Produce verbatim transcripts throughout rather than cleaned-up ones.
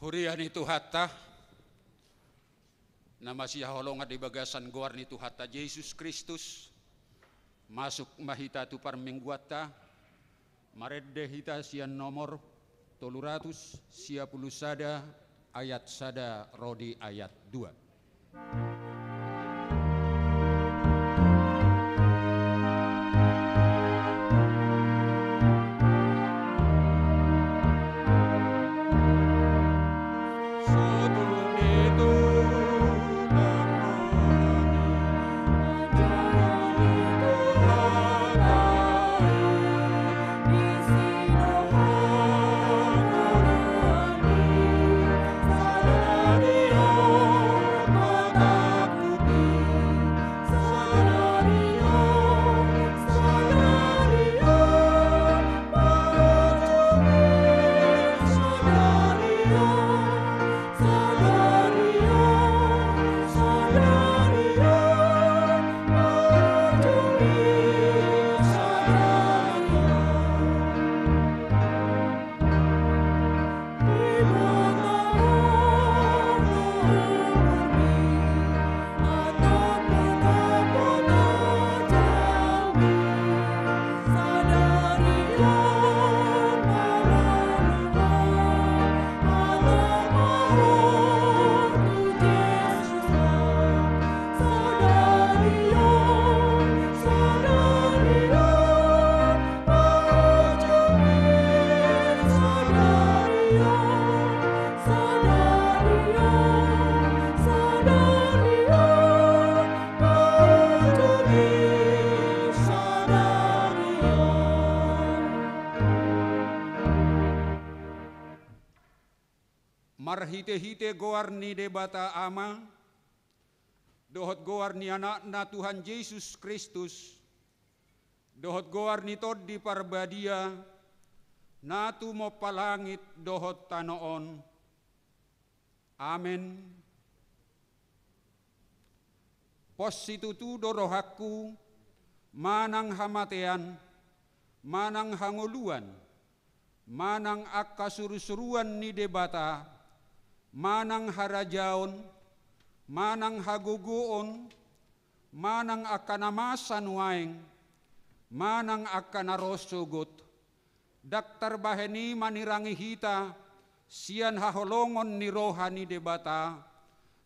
Huria ni Tuhanta, na masihaholongan di bagasan goar ni Tuhanta Jesus Kristus, masuk ma hita tu parmingguanta, marende hita sian nomor tolu ratus sia pulu sada, ayat sada ro di ayat dua. Marhitehite goar ni Debata Ama, dohot goar ni Anakna Tuhan Jesus Kristus, dohot goar ni Tondi Parbadia, na tumompa langit dohot tano on. Amen. Pos situtu do rohangku, manang hamatean, manang hangoluan, manang angka surusuruan ni Debata, manang harajaon, manang hagogoon, manang angka na masa nuaeng, manang angka na ro sogot, ndang tarbahen i manirangi hita sian haholongon ni roha ni Debata,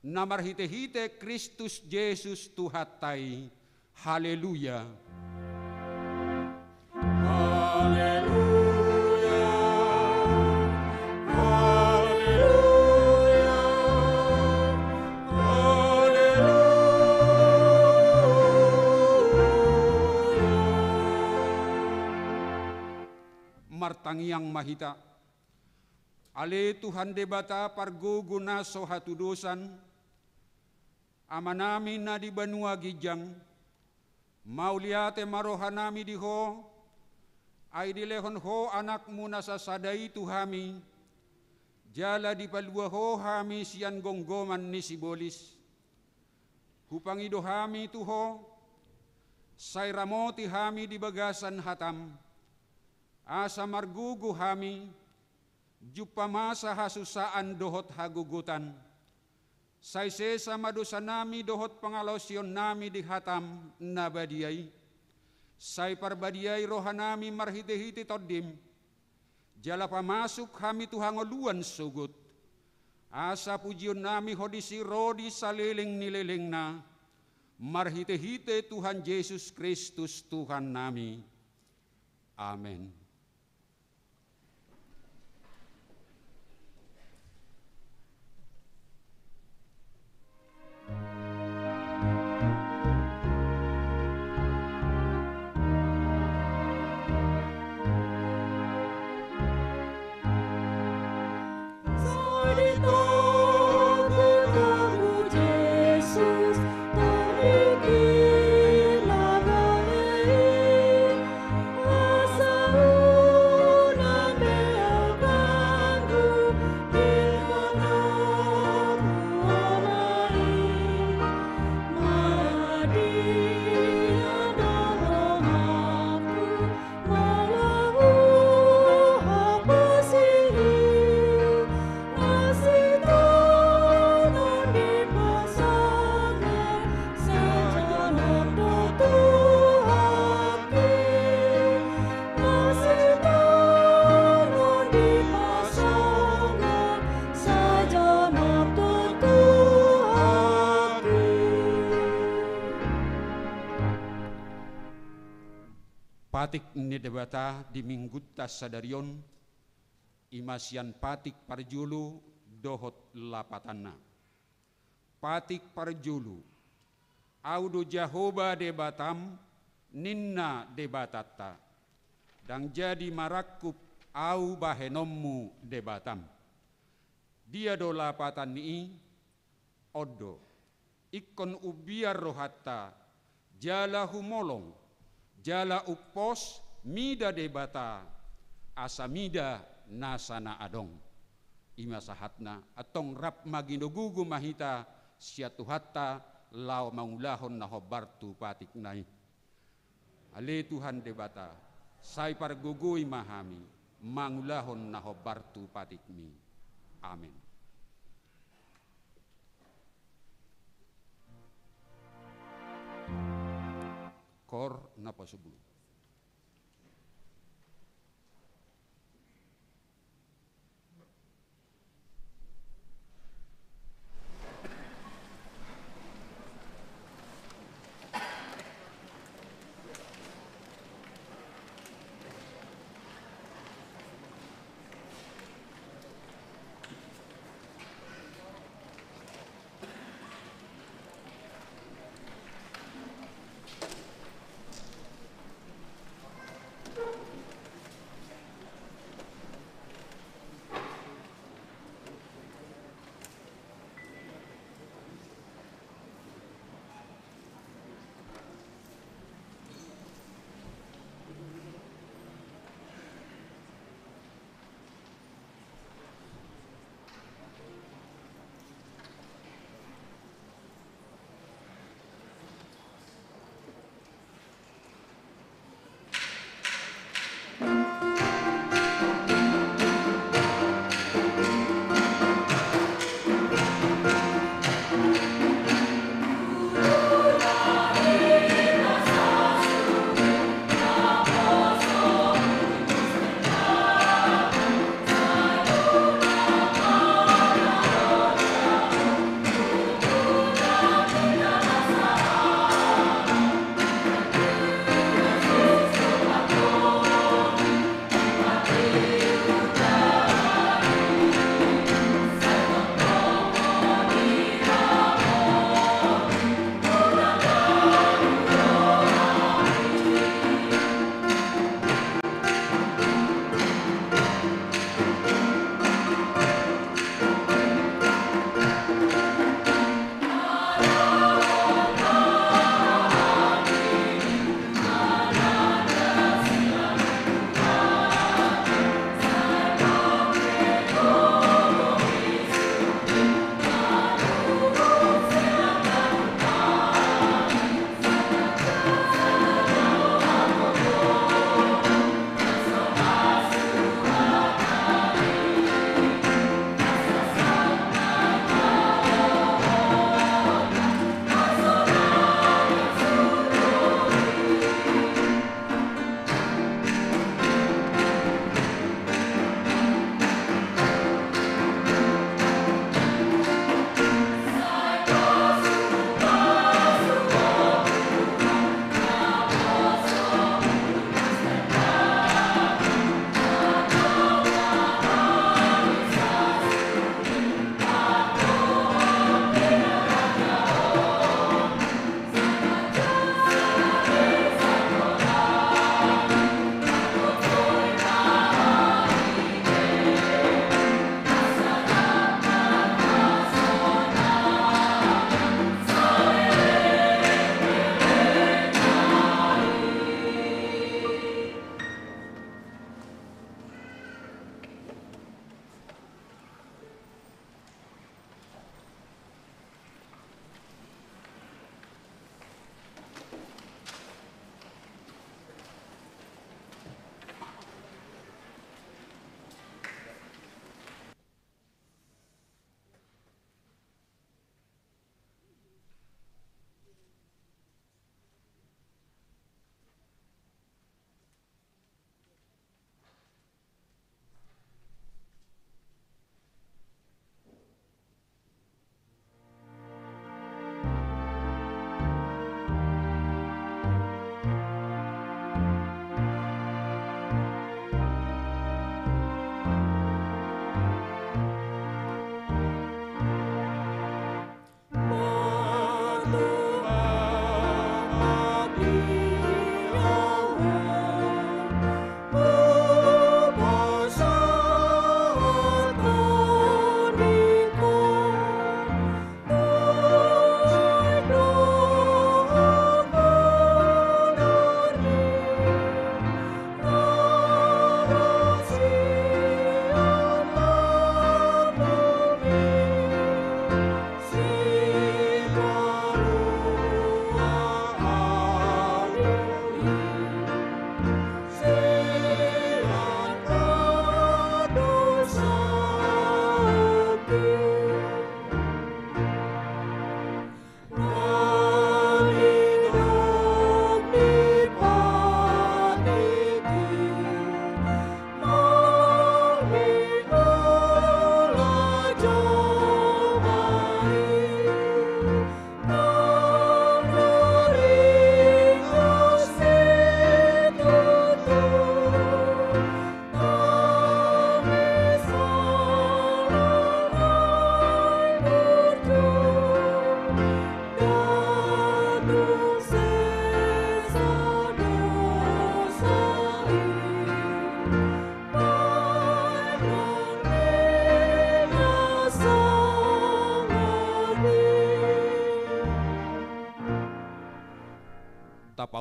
na marhitehite Kristus Jesus Tuhanta i. Haleluya. Haleluya. Haleluya. Haleluya. Martangiang ma hita. Ale Tuhan Debata pargogo na so hatudosan, Amanami na di banua ginjang, mauliate ma rohanami di Ho, ai dilehon Ho Anakmu na sasada i tu hami, jala dipalua Ho hami sian gomgoman ni sibolis. Hupangido hami tu Ho, sai ramoti hami di bagasan hatam, asa margogo hami, jumpa masa hasusaan dohot hagogotan. Sai sesa ma dosanami dohot pangalaosionnami di hatam na badia i. Sai parbadiai rohanami marhitehite Tondim, jala pamasuk hami tu hangoluan sogot, asa pujionnami Ho disi ro di saleleng ni lelengna, marhitehite Tuhan Jesus Kristus Tuhannami. Amen. Patik ni Debata di Minggunta sadari on, i ma sian patik parjolo dohot lapatanna. Patik parjolo, Ahu do Jahowa Debatam, ninna Debatanta. Ndang jadi marangkup Ahu bahenonmu Debatam. Dia do lapatan ni i? On do, ingkon umbiar rohanta, jala humolong, jala umpos mida Debata, asa mida nasa na adong. I ma sahatna, antong rap manginogogo ma hita sian Tuhanta, laho mangulahon na hombar tu patikna i. Ale Tuhan Debata, sai pargogoi ma hami mangulahon na hombar tu patikmi. Amen. Koor naposobulung.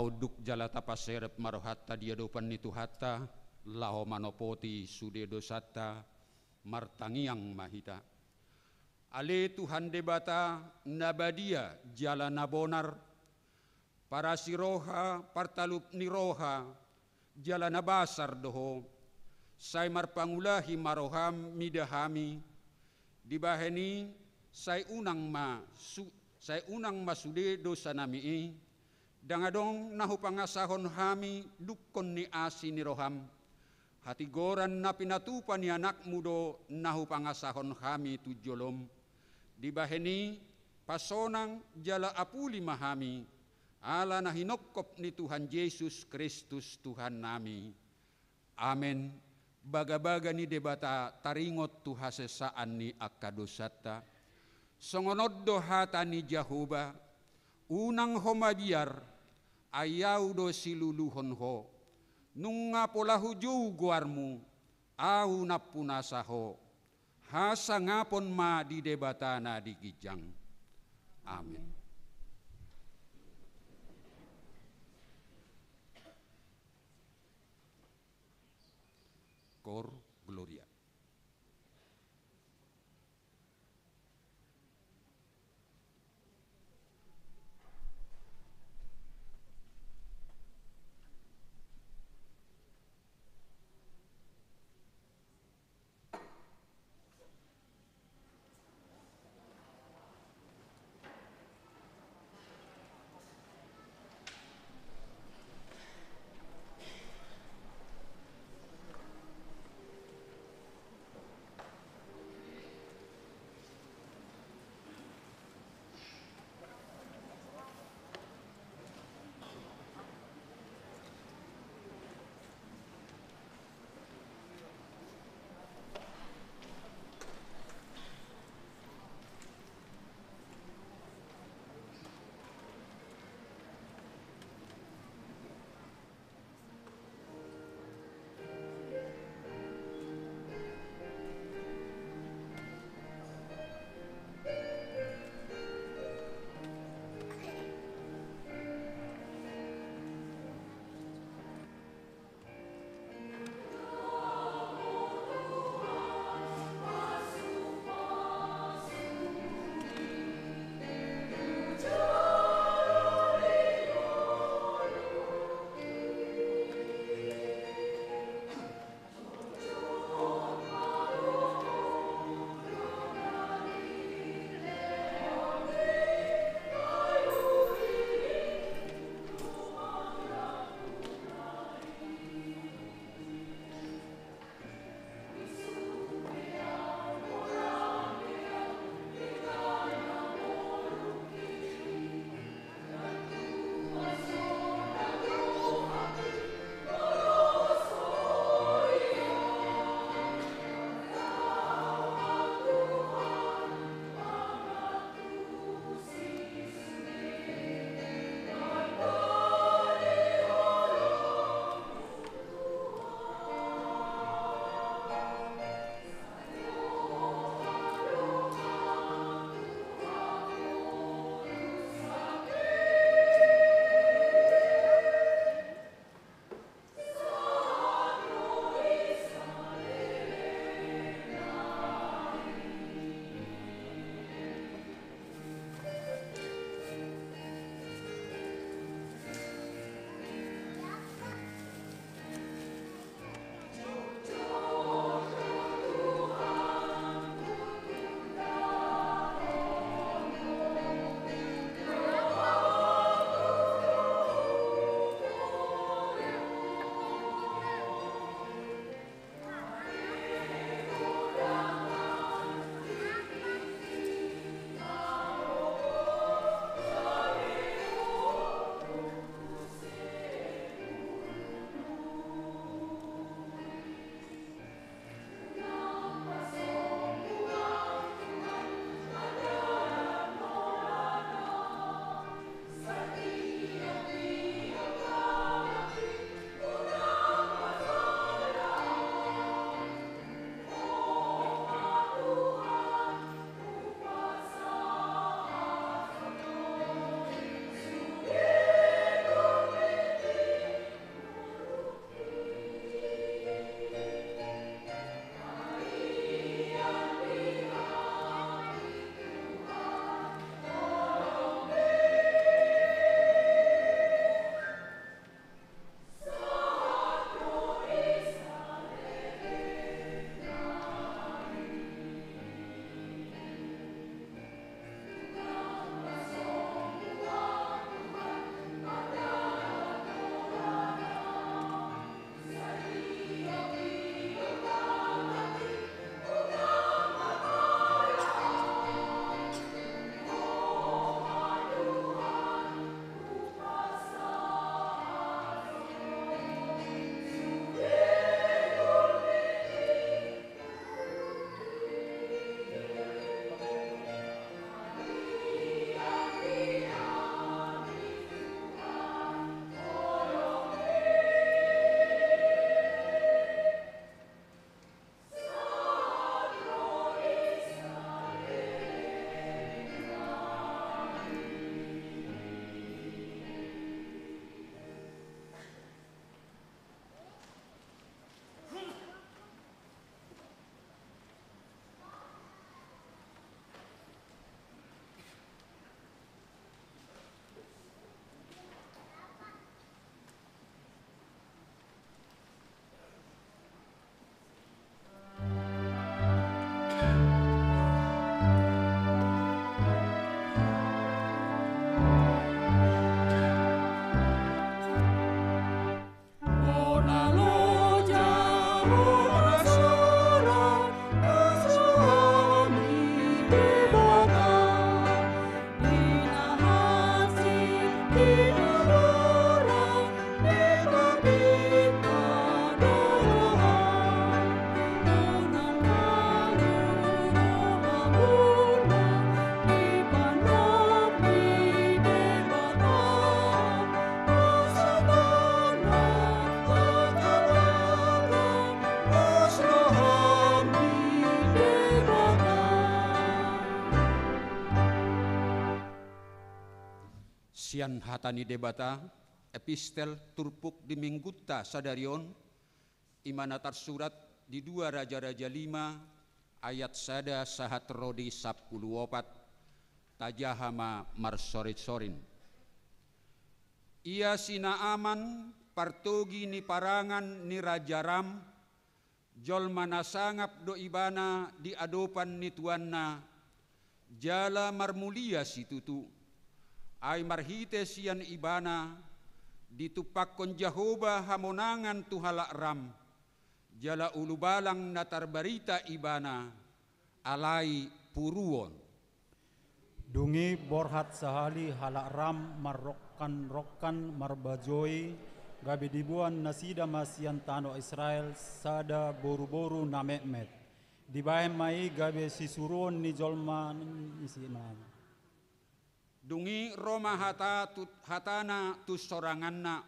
Unduk jala tapaserep ma rohanta di adopan ni Tuhanta, laho manopoti sude dosanta, martangiang ma hita. Ale Tuhan Debata, na badia jala na bonar, parasi roha, partalup ni roha, jala na basar do Ho. Sai marpangulahi ma roham mida hami, dibahen i sai unang ma su-, sai unang ma sude dosanami i, ndang adong na hupangasahon hami dungkon ni asi ni roham. Hatigoran na pinatupa ni anakmu do na hupangasahon hami tu jolom. Dibahen i, pasonang jala apuli ma hami, ala na hinongkop ni Tuhan Jesus Kristus Tuhannami. Amen. Bagabaga ni Debata taringot tu hasesaan ni angka dosanta. Songon on do hata ni Jahowa, unang ho mabiar, ai Ahu do siluluhon ho. Nunga pola hujou goarmu, Ahu nampunasa ho. Hasangapon ma di Debata na di ginjang. Amen. Cor Gloria. Sian hata ni Debata, epistel turpuk di minggunta sadari on, i ma na tarsurat di dua Raja-raja lima ayat sada sahat ro di sampulu opat, tajaha ma marsorin-sorin. Ia si Naaman partogi ni parangan ni Raja Ram, jolma na sangap do ibana di adopan ni tuanna, jala marmulia situtu. Ai marhite sian ibana, ditumpakkon Jahowa hamonangan tu halak Ram, jala ulubalang na tarbarita ibana, alai puruon. Dung i borhat sahali halak Ram marrongkan-rongkan marbajoi, gabe diboan nasida ma sian tano Israel sada boru-boru na metmet. Dibahen ma i gabe sisuruon ni jolma ni si Naaman. Dung i ro ma hata tu, hatana tu soranganna,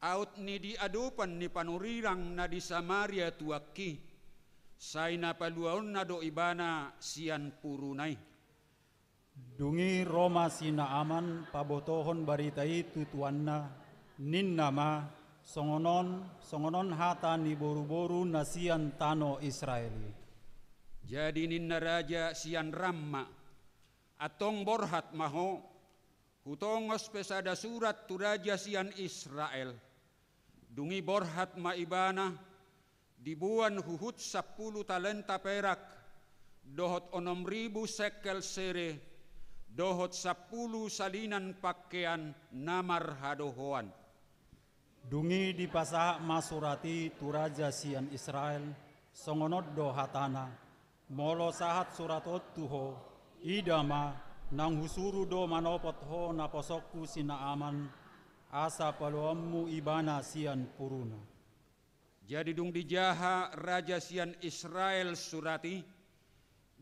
aut ni di adopan ni panurirang na di Samaria tuangki, sai na paluaonna do ibana sian puruna i. Dung i ro ma si Naaman pabotohon barita i tu tuanna, ninna ma, songon on, songon on hata ni boru-boru na sian tano Israel i. Jadi ninna raja sian Ram ma, antong borhat ma ho, hutongos pe sada surat tu raja sian Israel. Dung i borhat ma ibana, diboan huhut sampulu talenta perak, dohot onom ribu sekel sere, dohot sampulu salinan pangkean na marhadohoan. Dung i dipasahat ma surat i tu raja sian Israel, songon on do hatana, molo sahat surat on tu ho, ida ma, naung husuru do manopot ho naposongku si Naaman, asa paluaonmu ibana sian puruna. Jadi dung dijaha raja sian Israel surat i,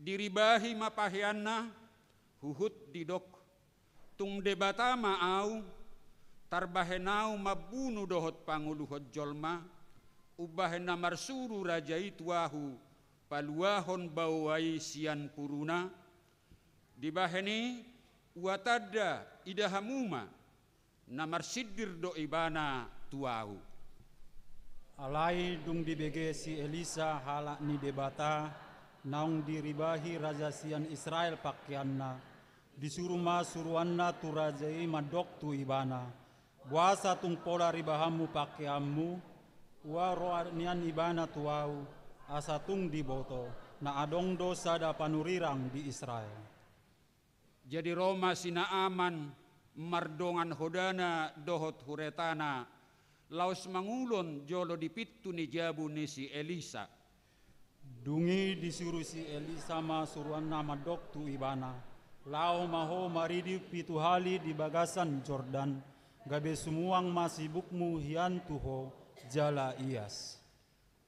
diribahi ma paheanna, huhut didok, tung Debata ma ahu, tarbahen ahu mambunu dohot panguluhon jolma, umbahen na marsuru raja i tu ahu paluahon baoa i sian puruna. Dibahen i, ua tanda ida hamu ma, na marsindir do ibana tu ahu. Alai dung dibege si Elisa halak ni Debata, naung diribahi raja sian Israel pangkeanna, disuru ma suruanna tu raja i mandok tu ibana, boasa tung pola ribahanmu pangkeanmu, ua roa nian ibana tu ahu, asa tung diboto, na adong do sada panurirang di Israel. Jadi ro ma si Naaman mardongan hodana dohot huretana, laos mangulon jolo di pintu ni jabu ni si Elisa. Dung i disuru si Elisa ma suruanna mandok tu ibana, laho ma ho maridi pitu hali di bagasan Jordan, gabe sumuang ma sibukmu hian tu ho, jala ias.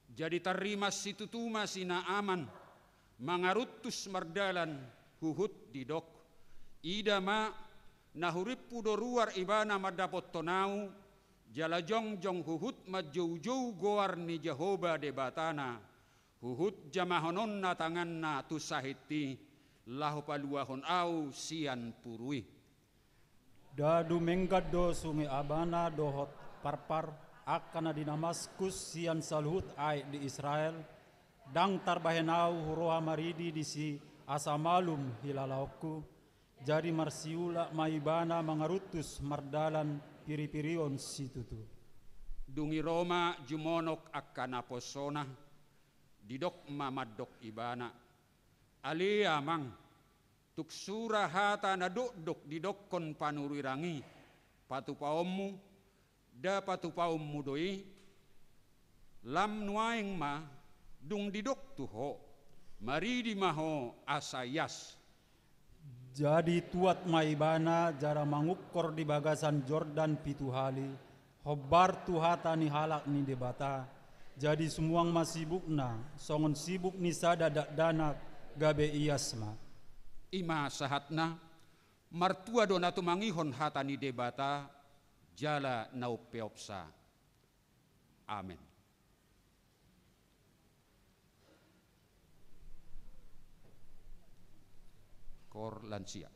Jadi tarrimas situtu ma si Naaman, mangaruntus mardalan, huhut didok, ida ma, na hurimpu do ruar ibana mandapothon ahu, jala jongjong huhut manjoujou goar ni Jahowa Debatana, huhut jamahononna tanganna tu sahit i, laho paluahon ahu sian puru i. Nda dumenggan do sunge Abana dohot Parpar, angka na di Damaskus sian saluhut aek di Israel, ndang tarbahen ahu huroha maridi disi asa malum hilalaonku, jadi marsiulak ma ibana mangaruntus mardalan piripirion situtu. Dung i ro ma jumonok angka naposona, didok ma mandok ibana, ale amang, tung sura hata na dokdok didokkon panurirang i, patupaonmu, nda patupaonmu do i? Lam nuaeng ma, dung didok tu ho, maridi ma ho asa ias. Jadi tuat ma ibana jala mangungkor di bagasan Jordan pitu hali, hombar tu hata ni halak ni Debata, jadi sumuang ma sibukna, songon sibuk ni sada dakdanak, gabe ias ma. I ma sahatna, martua do na tumangihon hata ni Debata, jala na umpeopsa. Amen. Koor lansia.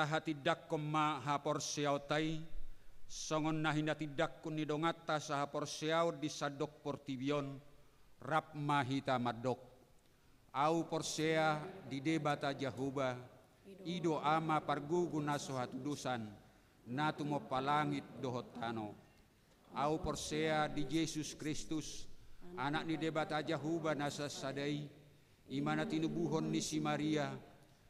Tahatindangkon ma haporseaonta i, songon na hinatindangkon ni donganta sahaporseaon di sandok portibi on, rap ma hita mandok: Ahu porsea di Debata Jahowa, i do Ama pargogo na so hatudosan, na tumompa langit dohot tano. Ahu porsea di Jesus Kristus, Anak ni Debata Jahowa na sasada i, i ma na tinubuhon ni si Maria,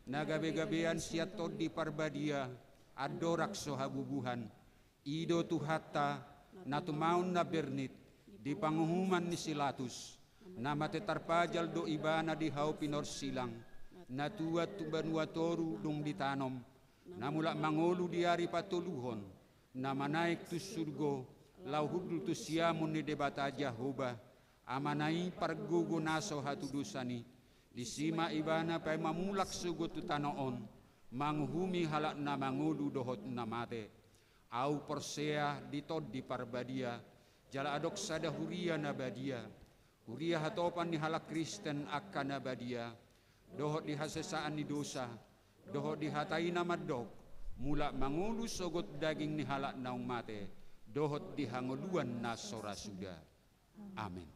na gabegabean sian Tondi Parbadia, andorang so habubuhan. I do Tuhanta, na tumaon na bernit, di panguhuman ni si Latus, na mate tarpajal do Ibana di hau pinorsilang, na tuat tu banua toru dung ditanom, na mulak mangolu di ari patoluhon, na manaek tu surgo, laho hundul tu siamun ni Debata Jahowa, Amana i pargogo na so hatudosan i. Disi ma Ibana paima mulak sogot tu tano on, manguhumi halak na mangolu dohot na mate. Ahu porsea di Tondi Parbadia, jala adong sada huria na badia, huria hatopan ni halak Kristen angka na badia, dohot di hasesaan ni dosa, dohot di hata i na mandok, mulak mangolu sogot daging ni halak naung mate, dohot di hangoluan na so ra suda. Amen.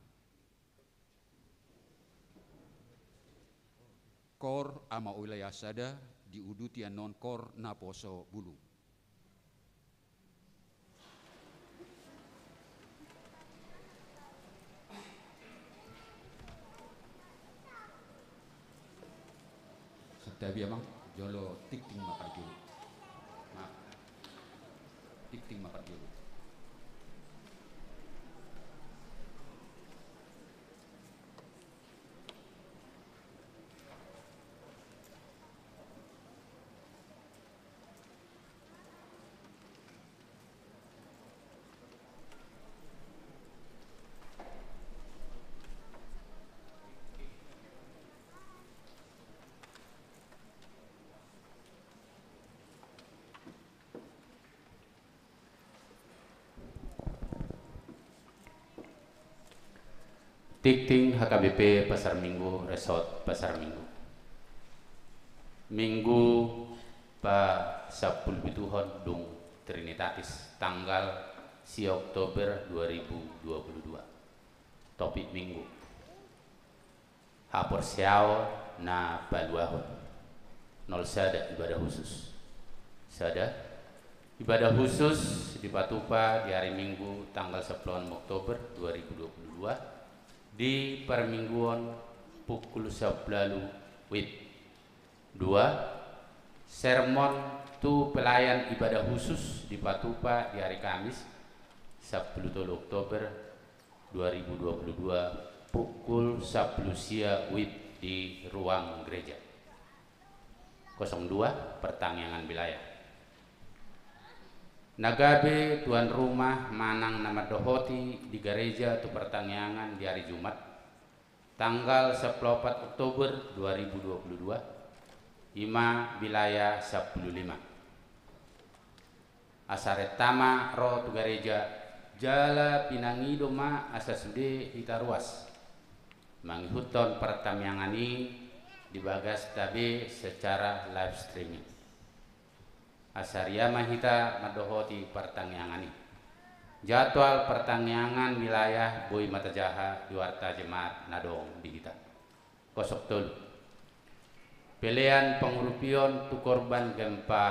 Koor Ama Wilayah Sada, diuduti annon koor Naposo Bulung. Santabi amang, jolo tingting ma parjolo. Maaf. Tingting ma parjolo. Tingting H K B P Pasar Minggu, Resort Pasar Minggu. Minggu pasampulupituhon dung Trinitatis, tanggal sia Oktober dua ribu dua puluh dua. Topik Minggu: Haporseaon na paluahon. Nol sada, ibadah khusus. Sada, ibadah khusus dipatupa di ari Minggu tanggal sampulu onom Oktober dua ribu dua puluh dua, di parmingguon pukul sampulu ualu W I B. Dua, sermon tu pelayan ibadah khusus dipatupa di ari Kamis, sampulu tolu Oktober dua ribu dua puluh dua, pukul sampulu sia W I B di ruang gereja. Kosong dua, pertangiangan wilayah. Na gabe tuan rumah manang na mandohoti di gareja tu pertangiangan di ari Jumat, tanggal sampulu opat Oktober dua ribu dua puluh dua, i ma wilayah sampulu lima. Asa renta ma ro tu gareja, jala pinangido ma asa sude hita ruas mangihuthon pertangiangan i di bagasta be secara live streaming. Asa ria ma hita mandohoti partangiangan i. Jadwal partangiangan wilayah boi ma tajaha di warta jemaat na adong di hita. Kosong tolu. Pelean pangurupion tu korban gempa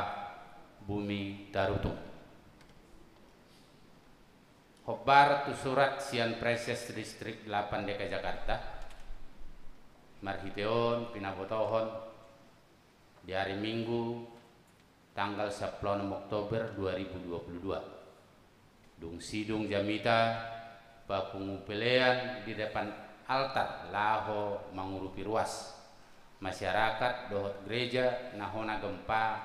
bumi Tarutung. Hombar tu surat sian Praeses Distrik delapan D K I Jakarta, marhite on pinabotohon di ari Minggu tanggal sampulu onom Oktober dua ribu dua puluh dua. Dung sidung jamita, papungu pelean di depan altar laho mangurupi ruas masyarakat dohot gereja na hona gempa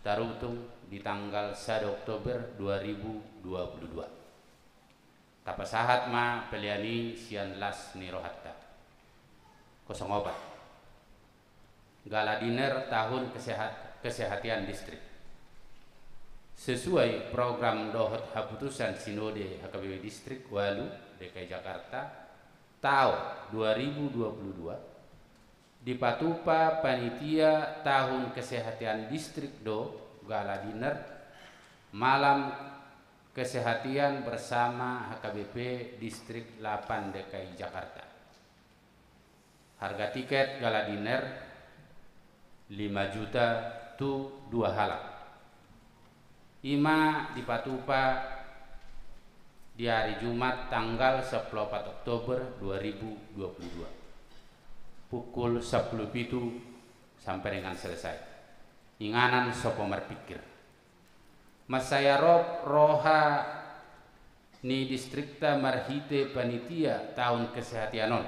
Tarutung di tanggal sada Oktober dua ribu dua puluh dua. Tapasahat ma pelean i sian las ni rohanta. Kosong opat. Gala dinner tahun kesehat-, kesehatan distrik. Sesuai program dohot haputusan Sinode H K B P Distrik ualu D K I Jakarta taon dua ribu dua puluh dua, Dipatupa panitia tahun kesehatan distrik do gala dinner malam kesehatan bersama H K B P Distrik delapan D K I Jakarta. Harga tiket gala dinner lima juta tu dua halak. Ima dipatupa di hari Jumat tanggal sampulu opat Oktober dua ribu dua puluh dua, pukul sampulu pitu sampai dengan selesai. Inganan sopo marpikir. Mansai arop roha ni distrikta marhite panitia tahun kesehatan on.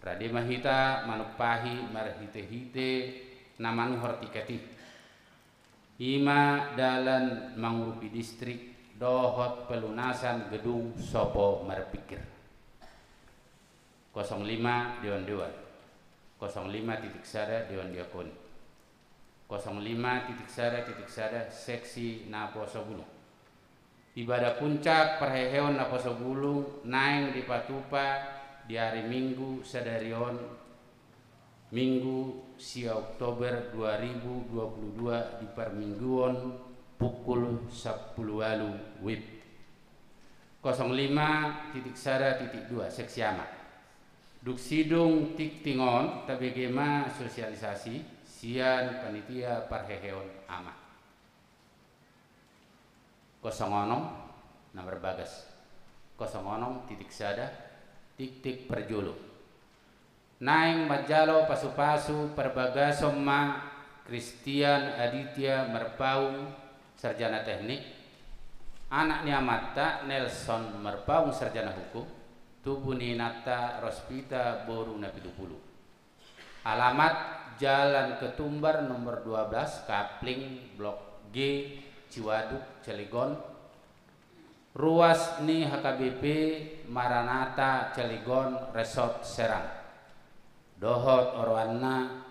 Rade ma hita manumpahi marhite-hite na manuhor tiket i. Ima dalan mangurupi distrik dohot pelunasan gedung sopo marpikir. Kosong lima dewan-dewan, kosong lima titik sada dewan diakoni, kosong lima titik sada titik sada seksi naposo bulung. Ibadah puncak parheheon naposo bulung naeng dipatupa di ari Minggu sadari on, Minggu sia Oktober dua ribu dua puluh dua, di parmingguon pukul sampulu ualu wib. Kosong lima titik sada titik dua seksi ama. Dung sidung tingting on tabege ma sosialisasi sian panitia parheheon ama. Kosong onom na marbagas, kosong onom titik sada titik parjolo. Naeng manjalo pasu-pasu parbagason ma Christian Aditya Marpaung, sarjana teknik, anak ni amanta Nelson Marpaung, sarjana hukum, tubu ni inanta Rospita boru Napitupulu. Alamat Jalan Ketumbar nomor dua belas, Kapling, Blok G, Ciwaduk, Cilegon. Ruas ni H K B P Maranatha Cilegon, Resort Serang. Dohot oroanna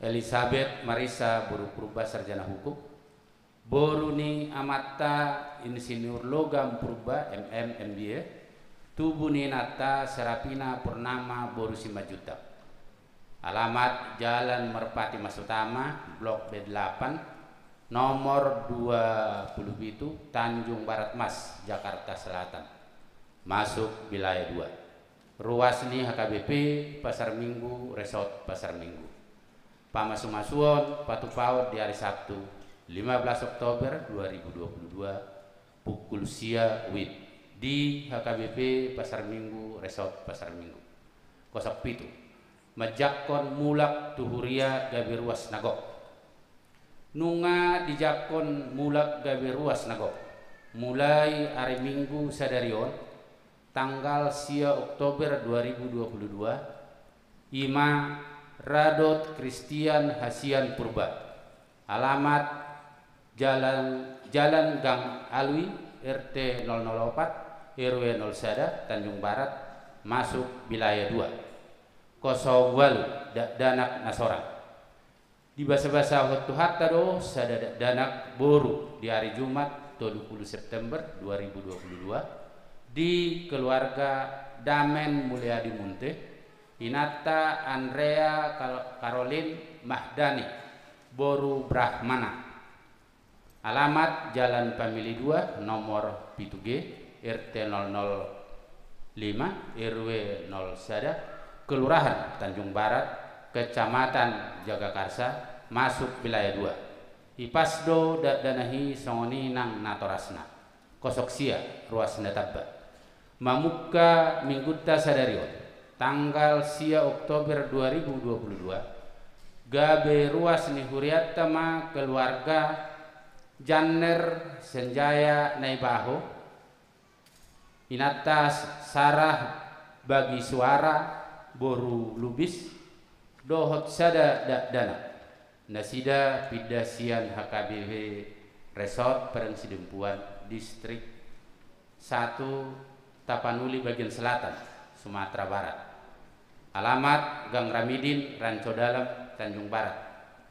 Elisabeth Marissa boru Purba, sarjana hukum, boru ni amanta Insinyur Logam Purba, M M, M B A, tubu ni inanta Serapina Purnama boru Simanjuntak. Alamat Jalan Merpati Mas Utama, Blok B delapan, nomor dua puluh pitu, Tanjung Barat Mas, Jakarta Selatan. Masuk wilayah dua. Ruas ni H K B P Pasar Minggu, Resort Pasar Minggu. Pamasu-masuon patupaon di ari Sabtu, lima belas Oktober dua ribu dua puluh dua, pukul sia wib, di H K B P Pasar Minggu, Resort Pasar Minggu. Kosong pitu. Manjangkon mulak tu huria gabe ruas na gok. Nunga dijangkon mulak gabe ruas na gok. Mulai ari Minggu sadari on, tanggal sia Oktober dua ribu dua puluh dua, ima ra dohot Christian Hasian Purba. Alamat Jalan, Jalan Gang Alwi, R T nol nol opat, R W nol sada, Tanjung Barat, masuk wilayah dua. Kosong ualu, dakdanak na sorang. Dibasa-basahon Tuhanta do sada dakdanak boru di ari Jumat tolu pulu September dua ribu dua puluh dua, di keluarga Damen Mulyadi Munte, inanta Andrea Kar-, Karolin Mahdani, boru Brahmana. Alamat Jalan Pamili dua, nomor pitu G, R T nol nol lima, R W nol sada, Kelurahan Tanjung Barat, Kecamatan Jagakarsa, masuk wilayah dua. Ipas do dakdanak i songon i nang natorasna. Kosong sia, ruas na tamba. Mamungka Minggunta sadari on, tanggal sia Oktober dua ribu dua puluh dua, gabe ruas ni hurianta ma keluarga Janner Senjaya Naibaho, inanta Sarah Bagisuara boru Lubis, dohot sada dakdanak. Nasida pinda sian H K B P Resort Padang Sidempuan, Distrik satu, Tapanuli bagian selatan, Sumatera Barat. Alamat Gang Ramidin, Ranco Dalam, Tanjung Barat.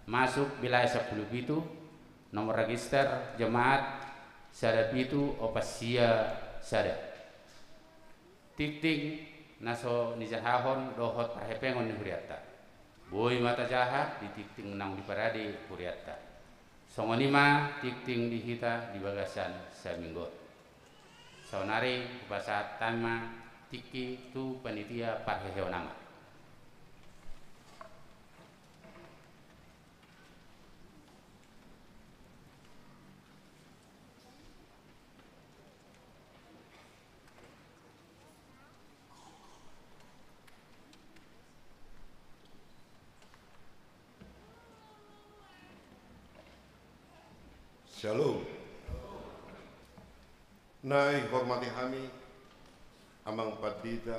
Masuk wilayah sampulu pitu, nomor register jemaat sada pitu opat sia sada. Tingting na so nijahahon dohot parhepengon ni hurianta. Boi ma tajaha di tingting naung diparade hurianta. Songon i ma tingting di hita di bagasan saminggu on. Saonari hupasahat hami ma tingki tu panitia parheheon ama. Syalom. Na dihormati hami Amang Pandita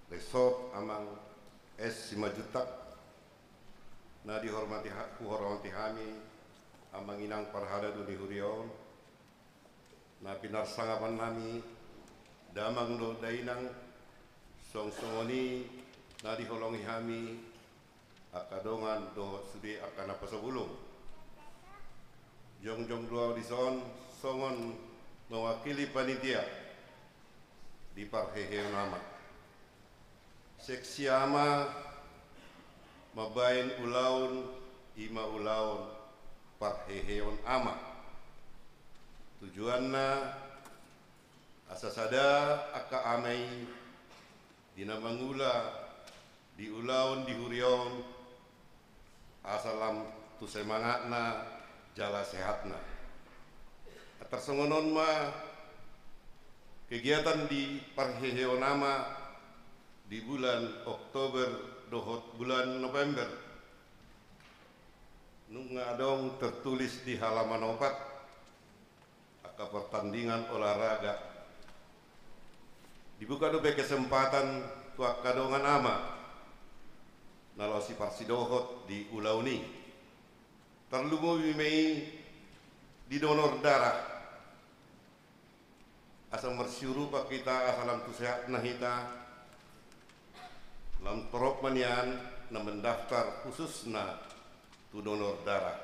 Resort, Amang S. Simanjuntak. Na dihormati ha-, huhormati hami Amang Inang parhalado ni huria on. Na pinarsangapan nami damang dohot dainang, songon i na diholongi hami angka dongan dohot sude angka naposobulung. Jongjong do au dison songon mewakili panitia di parheheon ama. Seksi ama mambahen ulaon, i ma ulaon parheheon ama. Tujuanna asa sada angka ama i di na mangula di ulaon di huria on, asa lam tu semangatna jala sehatna. Tarsongon on ma kegiatan di parheheon ama di bulan Oktober dohot bulan November. Nunga adong tertulis di halaman opat angka pertandingan olahraga. Dibuka dope kesempatan tu angka dongan ama na laho siparsidohot di ulaon i. Tarlumobi ma i di donor darah. Asa marsiurupan hita, asa lam tu sehatna hita, lam torop ma nian na mendaftar khususna tu donor darah.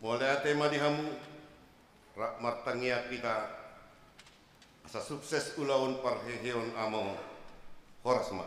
Mauliate ma di hamu, rap martangiang hita, asa sukses ulaon parheheon ama on. Horas ma.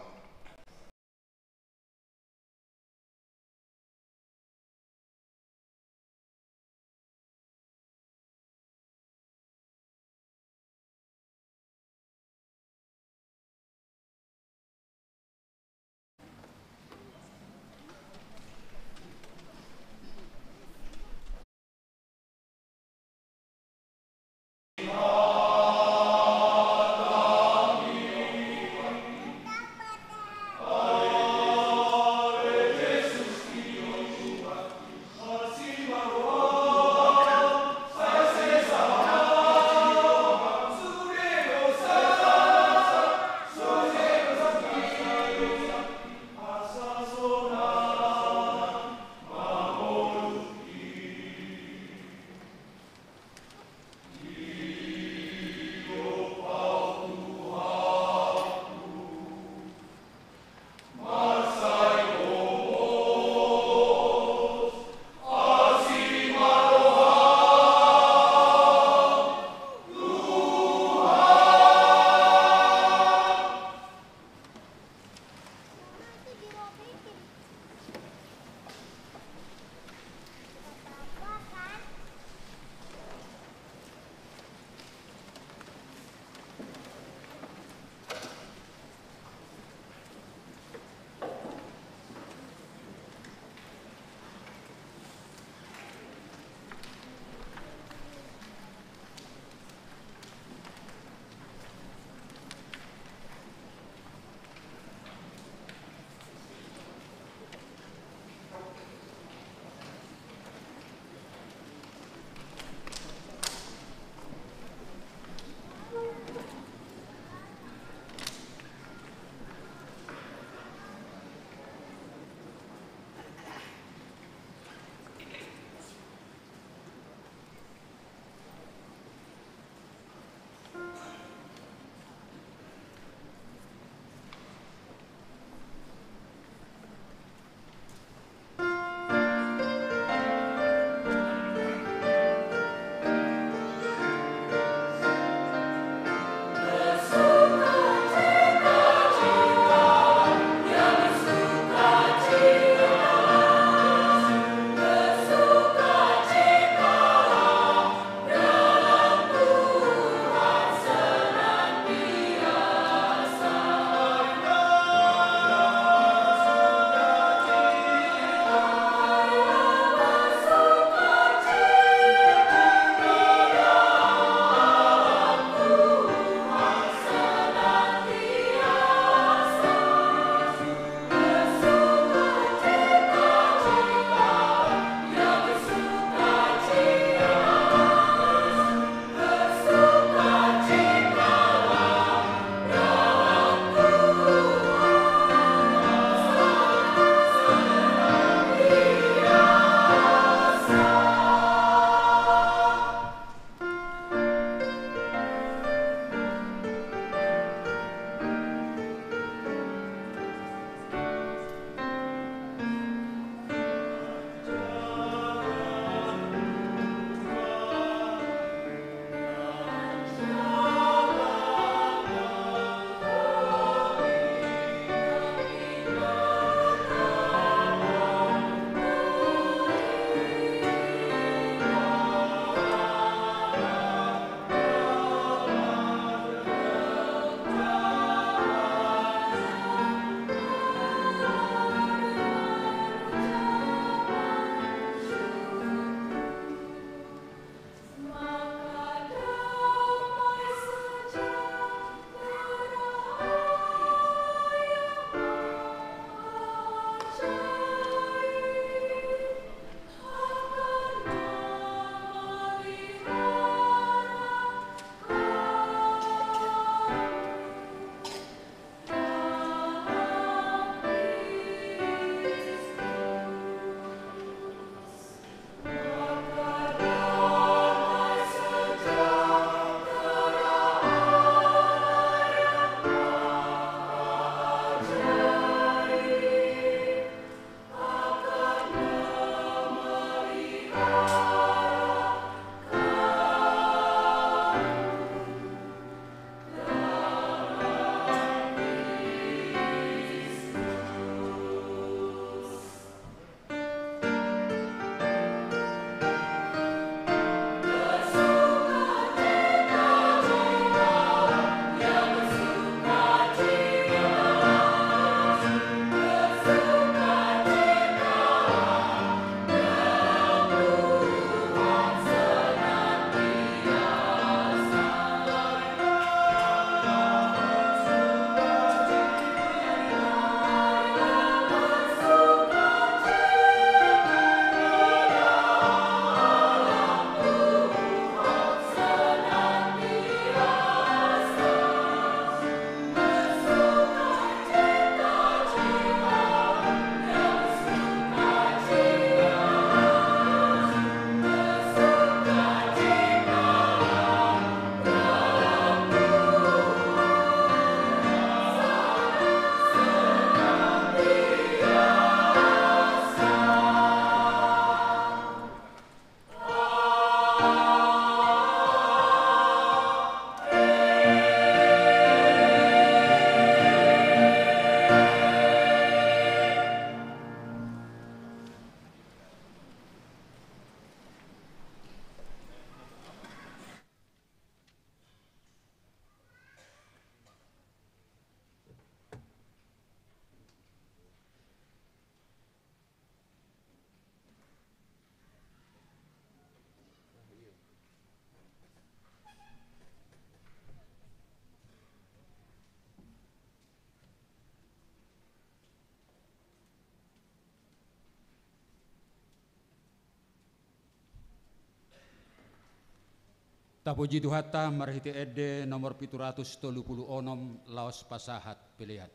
Tapuji Tuhanta marhite ende nomor pitu ratus tolu pulu onom, laos pasahat pelean.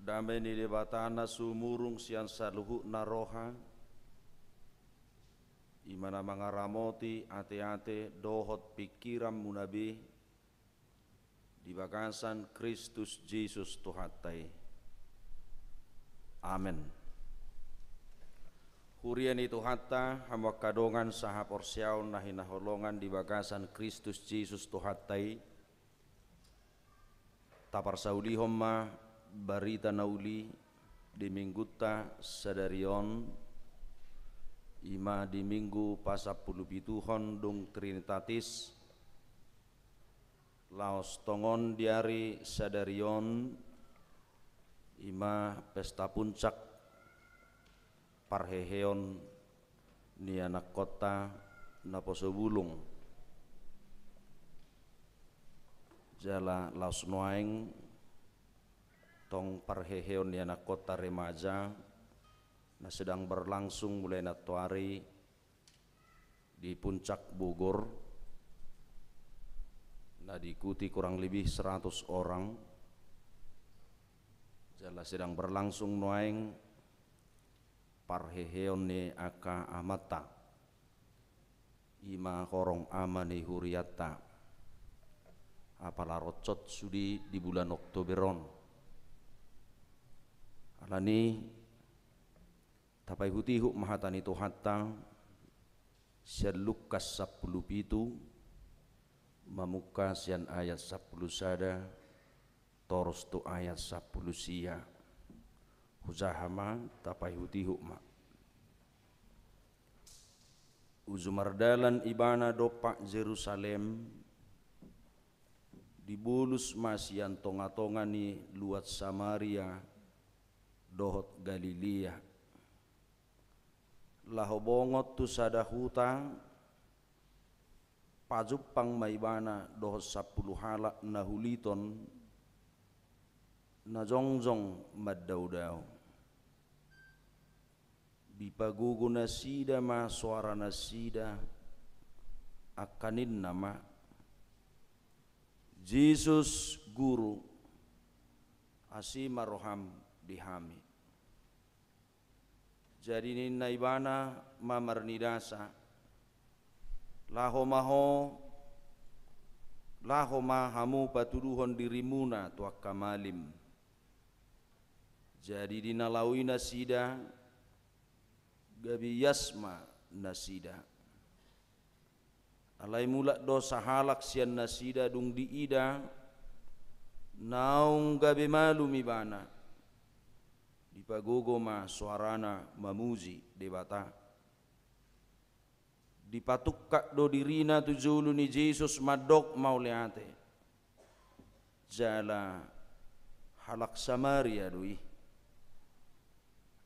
Dame ni Debata na sumurung sian saluhutna roha, i ma na mangaramoti ateate dohot pingkiranmuna be, di bagasan Kristus Jesus Tuhanta i. Amen. Huria ni Tuhanta, hamu angka dongan sahaporseaon na hinaholongan di bagasan Kristus Jesus Tuhanta i, taparsaulihon ma barita na uli di minggunta sadari on, i ma di minggu pasampulupituhon dung Trinitatis, laos tongon di ari sadari on, i ma pesta puncak parheheon ni anakkonta naposo bulung. Jala laos nuaeng tong parheheon ni anakkonta remaja na sedang berlangsung mulai nantoari di Puncak Bogor, na diikuti kurang lebih seratus orang. Jala sedang berlangsung nuaeng parheheon ni angka amanta, i ma horong ama ni hurianta, apala roncot sude di bulan Oktober on. Alani, tapaihutihut ma hata ni Tuhanta sian Lukas sampulupitu, mamungka sian ayat sampulu sada, torus tu ayat sampulu sia. Hujaha ma, tapaihutihut ma. Uju mardalan Ibana dompak Jerusalem, dibolus ma sian tongatonga ni luat Samaria dohot Galilea. Laho bongot tu sada huta, pajumpang ma Ibana dohot sampulu halak na huliton, na jongjong mandaodao. Dipagogo nasida ma soaranasida, angka ninna ma: "Jesus, Guru, asi ma roham di hami." Jadi ninna Ibana ma marnidasa: "Laho ma ho, laho ma hamu patuduhon dirimuna tu angka malim." Jadi di na laho i nasida, gabe ias ma nasida. Alai mulak do sahalak sian nasida, dung diida naung gabe malum ibana, dipagogo ma soarana mamuji Debata. Dipatungkap do dirina tu jolo ni Jesus mandok mauliate. Jala halak Samaria do i.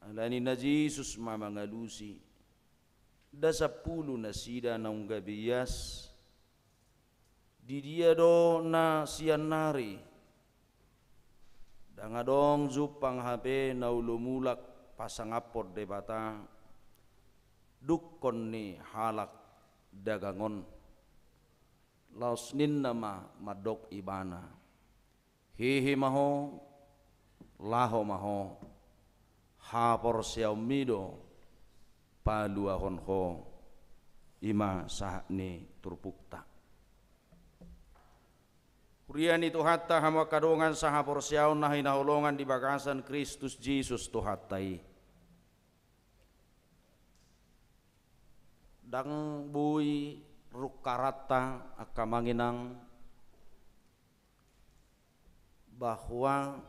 Alani na Jesus ma mangalusi: "Nda sampulu nasida naung gabe ias? Di dia do na sian nari? Ndang adong jumpang hape na olo mulak pasangaphon Debata dungkon ni halak dagang on." Laos ninna ma mandok Ibana: "Hehe ma ho, laho ma ho, haporseaonmi do paluahon ho." I ma sahat ni turpukta. Huria ni Tuhanta, hamu angka dongan sahaporseaon na hinaholongan di bagasan Kristus Jesus Tuhanta i. Ndang boi rungkaranta, angka amang inang, bahwa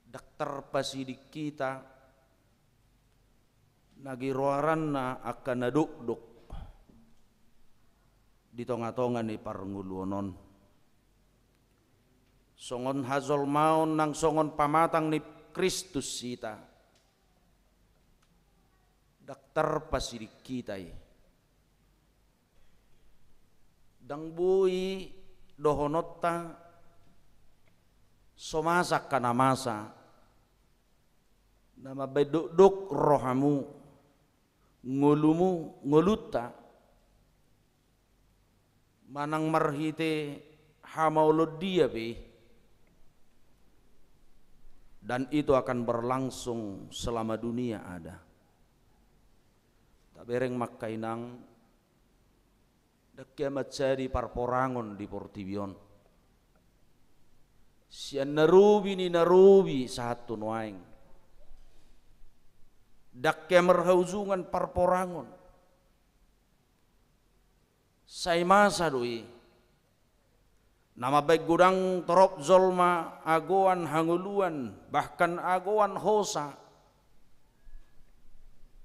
ndang tarpasiding hita na giroaranna angka na dokdok di tongatonga ni parngoluon on. Songon hajolmaon nang songon pamatang ni Kristus hita, ndang tarpasiding hita i. Ndang boi dohononta so masa angka na masa, na mambaen dokdok rohamu, ngolumu, ngolunta, manang marhite hamaolon dia pe i. Dan itu akan berlangsung selama dunia ada. Tabereng ma angka inang, ndang hea manjadi parporangon di portibi on. Sian na robi ni na robi sahat tu nuaeng, ndang hea marhaujungan parporangon. Sai masa do i. Na mambaen godang torop jolma agoan hangoluan, bahkan agoan hosa.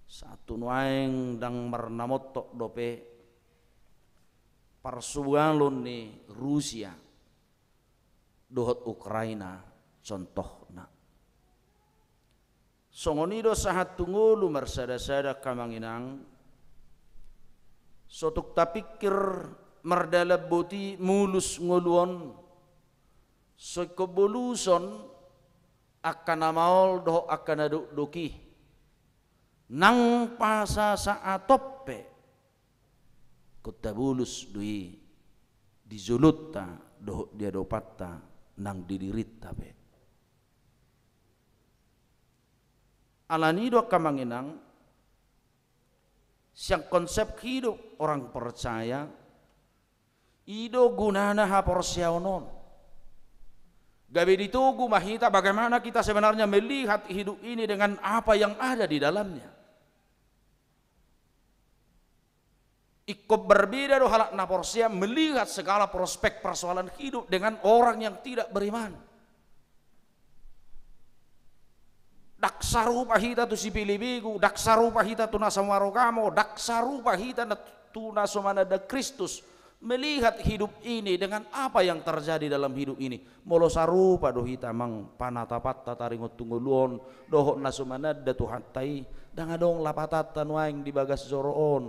Sahat tu nuaeng ndang marnamontok dope parsubalon ni Rusia dohot Ukraina contohna. Songon i do sahat tu ngolu marsada-sada angka amang inang, so tung tapingkir mardalan boti mulus ngolu on, so ingkon boluson angka na maol dohot angka na dokdok i. Nang pasasaat on pe ingkon tabolus do i di jolonta dohot di adopanta nang di dirinta pe. Alani i do angka amang inang, sian konsep hidup orang percaya, i do gunana haporseaon on. Gabe ditogu ma hita bagaimana kita sebenarnya melihat hidup ini dengan apa yang ada di dalamnya. Ingkon berbeda do halak na porsea melihat segala prospek persoalan hidup dengan orang yang tidak beriman. Ndang sarupa hita tu sipelebegu, ndang sarupa hita tu na so marugamo, ndang sarupa hita na, tu na so mananda Kristus melihat hidup ini dengan apa yang terjadi dalam hidup ini. Molo sarupa do hita amang panatapanta taringot tu ngolu on dohot na so mananda Tuhanta i, ndang adong lapatanta nuaeng di bagas joro on.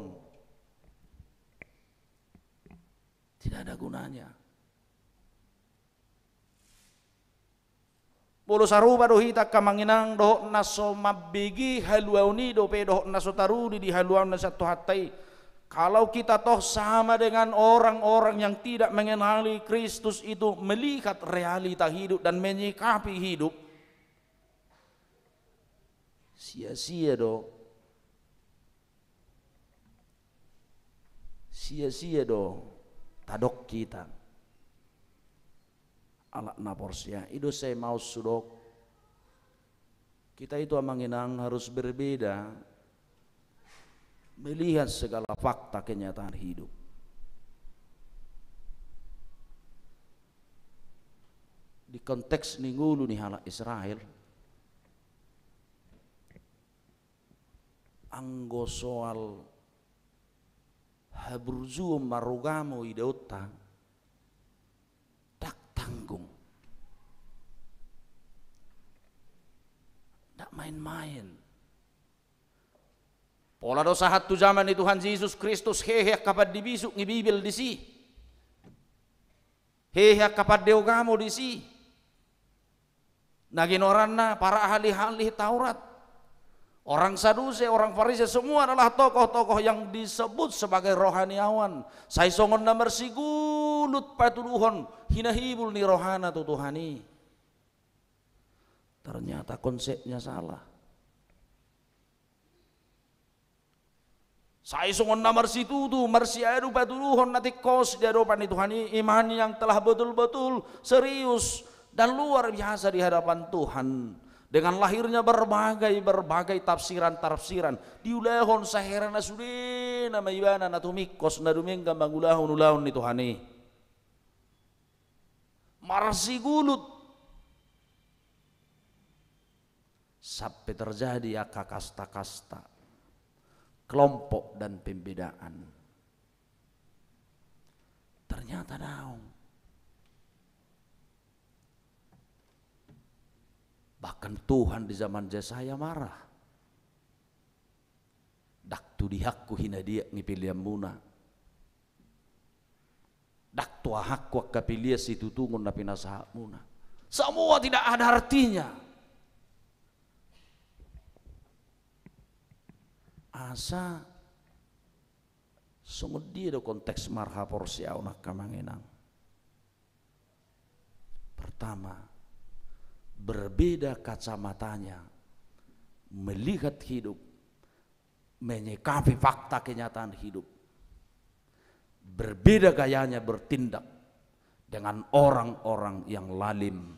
Tidak ada gunanya. Molo sarupa do hita angka amang inang dohot na so mambege haluaon i dope dohot na so taruli di haluaon na sian Tuhanta i. Kalau kita toh sama dengan orang-orang yang tidak mengenali Kristus itu melihat realita hidup dan menyikapi hidup, sia-sia do. Sia-sia do tadok hita. Halak na porsea, i do sai maus hudok. Kita itu amang inang harus berbeda melihat segala fakta kenyataan hidup. Di konteks ni ngolu ni halak Israel, anggo soal haburjuon marugamo idaonta, ndang tanggung. Ndang main-main. Pola do sahat tu jaman ni Tuhan Jesus Kristus, hehe angka pande bisuk ni Bibel disi. Hehe angka pande ugamo disi. Na ginoaranna para ahli-ahli Taurat, orang Sadusi, orang Farisi, semua adalah tokoh-tokoh yang disebut sebagai rohaniawan. Sai songon na marsigulut patuduhon hinahibul ni rohana tu Tuhan i. Ternyata konsepnya salah. Sai songon na marsitutu, marsiadu patuduhon na tingkos di adopan ni Tuhan i, iman yang telah betul-betul serius dan luar biasa di hadapan Tuhan. Dengan lahirnya berbagai-berbagai tafsiran-tafsiran, diulahon sahera na sudena ma ibana na tumingkos, na dumenggan mangulahon ulaon ni Tuhan i. Marsigulut. Sampai terjadi angka kasta-kasta, kelompok dan pembedaan. Ternyata daong. Bahkan Tuhan di zaman Jesaya marah. Ndang tu dihangku hinadiak ni peleanmuna. Ndang tu ahangku angka pelean situtungon na pinasahatmuna. Semua tidak ada artinya. Asa songon dia do konteks marhaporseaon angka amang inang? Pertama, Berbeda kacamatanya melihat hidup, menyikapi fakta kenyataan hidup. Berbeda gayanya bertindak dengan orang-orang yang lalim,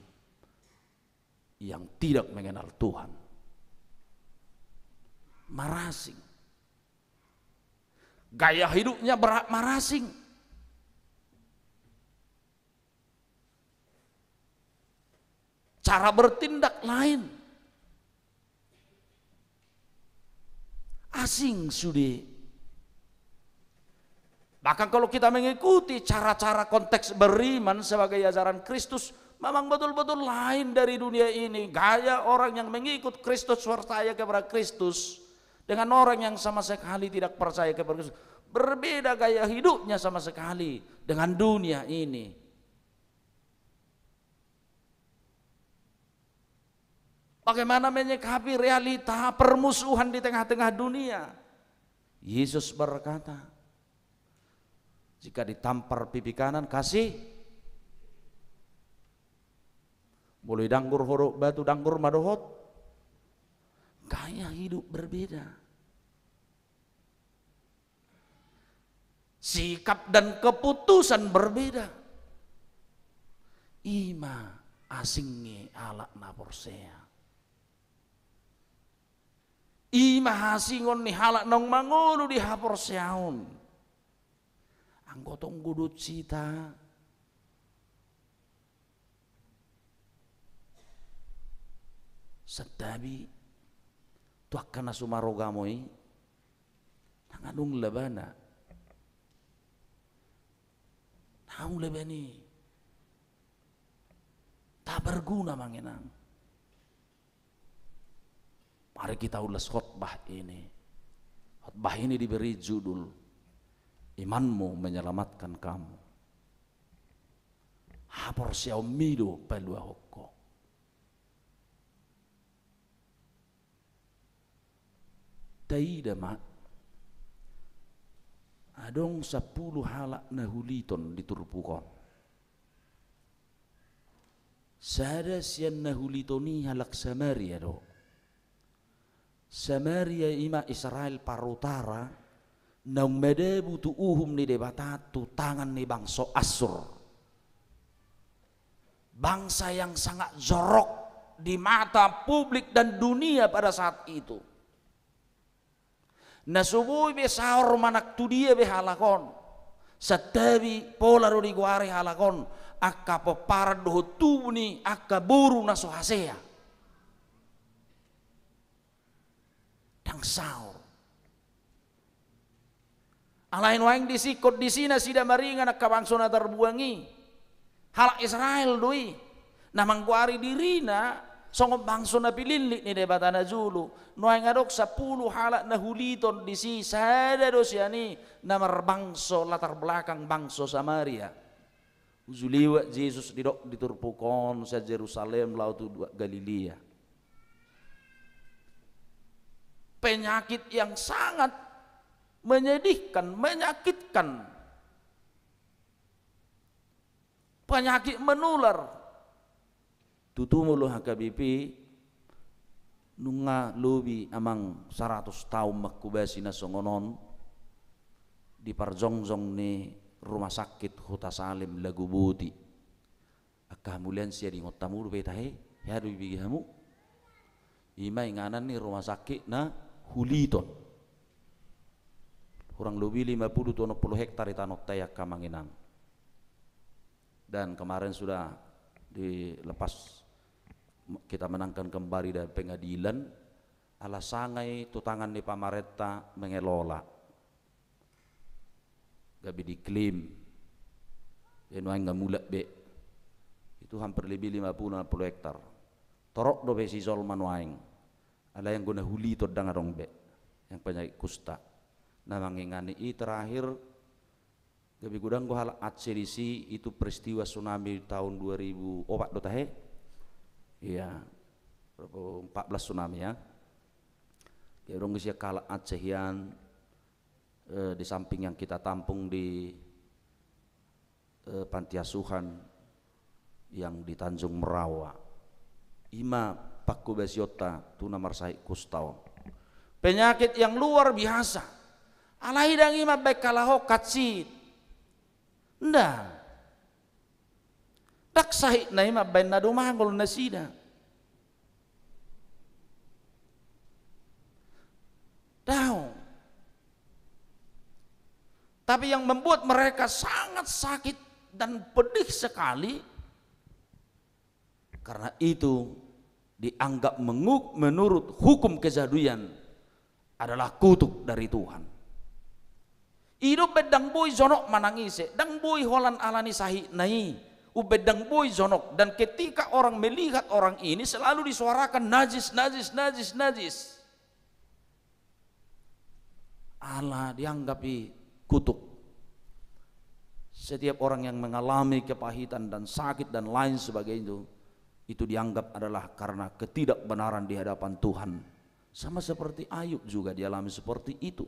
yang tidak mengenal Tuhan. Marasing. Gaya hidupnya berat marasing. Cara bertindak lain. Asing sude. Bahkan kalau kita mengikuti cara-cara konteks beriman sebagai ajaran Kristus, memang betul-betul lain dari dunia ini. Gaya orang yang mengikut Kristus, percaya kepada Kristus, dengan orang yang sama sekali tidak percaya kepada Kristus. Berbeda gaya hidupnya sama sekali dengan dunia ini. Bagaimana menyikapi realita permusuhan di tengah-tengah dunia? Yesus berkata, jika ditampar pipi kanan, kasih. Molo didanggur ho dohot batu, danggur ma dohot. Gaya hidup berbeda. Sikap dan keputusan berbeda. I ma asingna halak na porsea. I ma hasingon ni halak naung mangolu di haporseaon. Anggo tong godang hita, santabi tu angka na sumarogamo i, nang adong labana. Naung laban i, tak berguna mangenang. Mari kita ulas khotbah ini. Khotbah ini diberi judul, Imanmu Menyelamatkan Kamu. Haporseaonmi do paluahon ho. Taida ma, adong sampulu halak na huliton di turpuk on. Sada sian na huliton i halak Samaria do. Samaria i ma Israel parutara, naung madabu tu uhum ni Debata tu tangan ni bangso Assur. Bangsa yang sangat jorok di mata publik dan dunia pada saat itu. Na so boi be saor manang tu dia be halak on. Santabi pola do digoari halak on angka pomparan dohot tubu ni angka boru na so hasea. Ndang saor. Alai nuaeng disingkon disi nasida maringan angka bangso na tarbuang i. Halak Israel do i. Na manggoari dirina songon bangso na pilillit ni Debata na jolo. Nuaeng adong sampulu halak na huliton disi, sada do sian i na marbangso latar belakang bangso Samaria. Uju liwat Jesus didok di turpuk on sian Jerusalem laho tu Galilea. Penyakit yang sangat menyedihkan, menyakitkan. Penyakit menular. Tutu molo H K B P, nunga lobi amang saratus taon manghobasi na songon on di parjongjong ni Rumah Sakit Huta Salem Laguboti. Angka hamulian, sian ingot hamu dope tahe, hea do dibege hamu. I ma inganan ni rumah sakit na huliton. Kurang lobi lima puluh tu onom puluh hektar i tanonta i angka amang inang. Dan kemarin sudah dilepas, kita menangkan kembali dari pengadilan, ala sanga i tu tangan ni pamarenta mengelola. Gabe diklaim. Jadi nuaeng nga mulak be. Itu hampir lebih lima puluh, enam puluh hektar. Torop dope sijolma nuaeng. Alai anggo na huliton ndang adong be. Yang penyakit kusta. Na mangingani i terakhir, gabe godang do halak Aceh disi, itu peristiwa tsunami tahun dua ribu opat do tahe. Iya. Berapa? Empat belas tsunami ya. Gabe adong disi angka halak Aceh hian, eh, di samping yang kita tampung di, eh, panti asuhan yang di Tanjung Merawa. I ma panghobasionta tu na marsahit kusta on. Penyakit yang luar biasa. Alai ndang i mambaen halak on hansit. Ndang. Ndang sahitna i mambaen na domangol nasida. Daong. Tapi yang membuat mereka sangat sakit dan pedih sekali, karena itu dianggap mengu-, menurut hukum kejaduian adalah kutuk dari Tuhan. I do umbaen ndang boi jonok manang ise, ndang boi holan ala ni sahitna i, umbaen ndang boi jonok, dan ketika orang melihat orang ini selalu disuarakan najis, najis, najis, najis. Ala dianggap i kutuk. Setiap orang yang mengalami kepahitan dan sakit dan lain sebagainya itu, itu dianggap adalah karena ketidakbenaran di hadapan Tuhan. Sama seperti Ayub juga dialami seperti itu.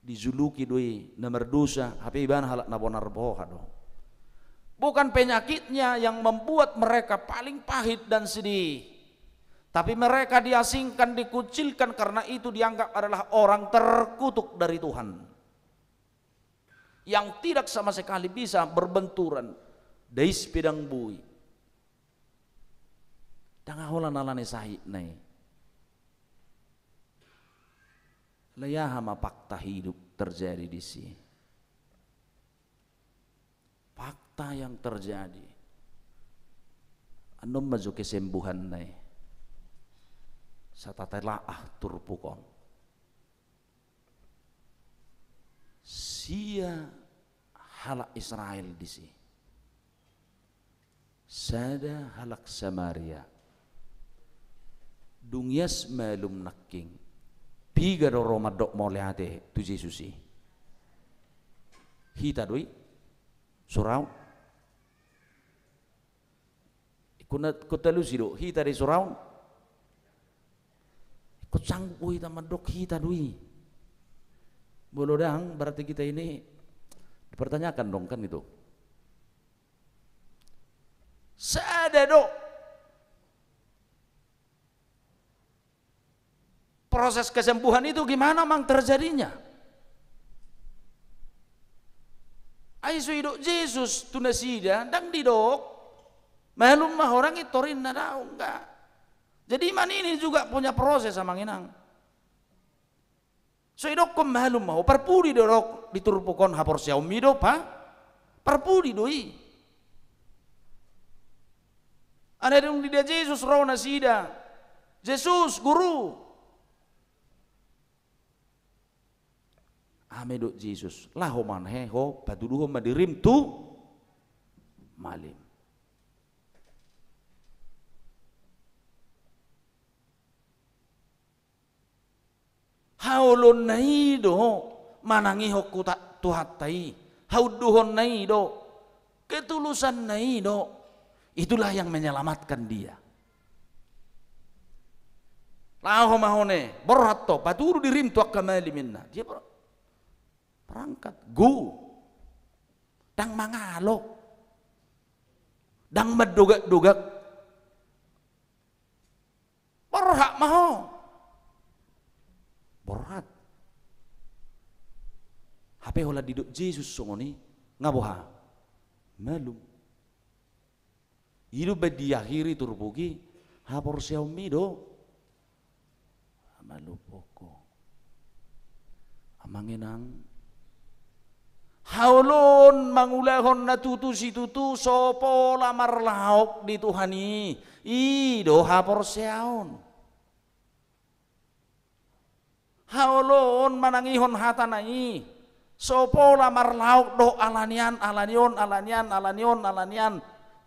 Dijuluki do i na mardosa, hape ibana halak na bonar boha do. Bukan penyakitnya yang membuat mereka paling pahit dan sedih, tapi mereka diasingkan, dikucilkan, karena itu dianggap adalah orang terkutuk dari Tuhan, yang tidak sama sekali bisa berbenturan. Dais pe ndang boi. Ndang holan ala ni sahitna i. Alai aha ma fakta hidup terjadi disi? Fakta yang terjadi. Annon ma jo kesembuhanna i. Sai tatelaah turpuk on. Sia halak Israel disi. Sada halak Samaria. Dung ias malum nangkin. Piga do ro mandok mauliate tu Jesus i? Hita do i? Suraon? Ingkon na, ingkon talusi do, hita do i suraon? Ingkon sanggup do hita mandok hita do i? Molo ndang, berarti kita ini dipertanyakan dong, kan gitu. Sada do. Proses kesembuhan itu gimana mang terjadinya? Ai so didok Jesus tu nasida, ndang didok, malum ma ho, ndang i torinna, daong, enggak. Jadi iman ini juga punya proses, amang inang. So didokkon malum ma ho, parpudi do didok di turpuk on haporseaonmi do, pa? Parpudi do i. Alai dung didok Jesus ro nasida, Jesus, Guru. Aha ma didok Jesus, laho ma he ho, patuduhon ma dirim tu malim. Haoloonna i do manangihon Tuha-, Tuhanta i. Haunduhonna i do. Ketulusanna i do. Itulah yang menyelamatkan dia. Laho ma ho ne, borhat ho, patudu dirim tu angka malim, ninna. Dia ber-, berangkat, go. Ndang mangalo. Ndang mandogak-dogak. Borhat ma ho. Borhat. Hape holan didok Jesus songon i, nga boha? Malum. I do umbaen diakhiri turpuk i, haporseaonmi do. Malum ho. Amang inang. Haoloon mangulahon na tutu situtu so pola marlaok di Tuhan i, i do haporseaon. Haoloon manangihon hatana i, so pola marlaok dohot ala ni an, ala ni on, ala ni an, ala ni on, ala ni an,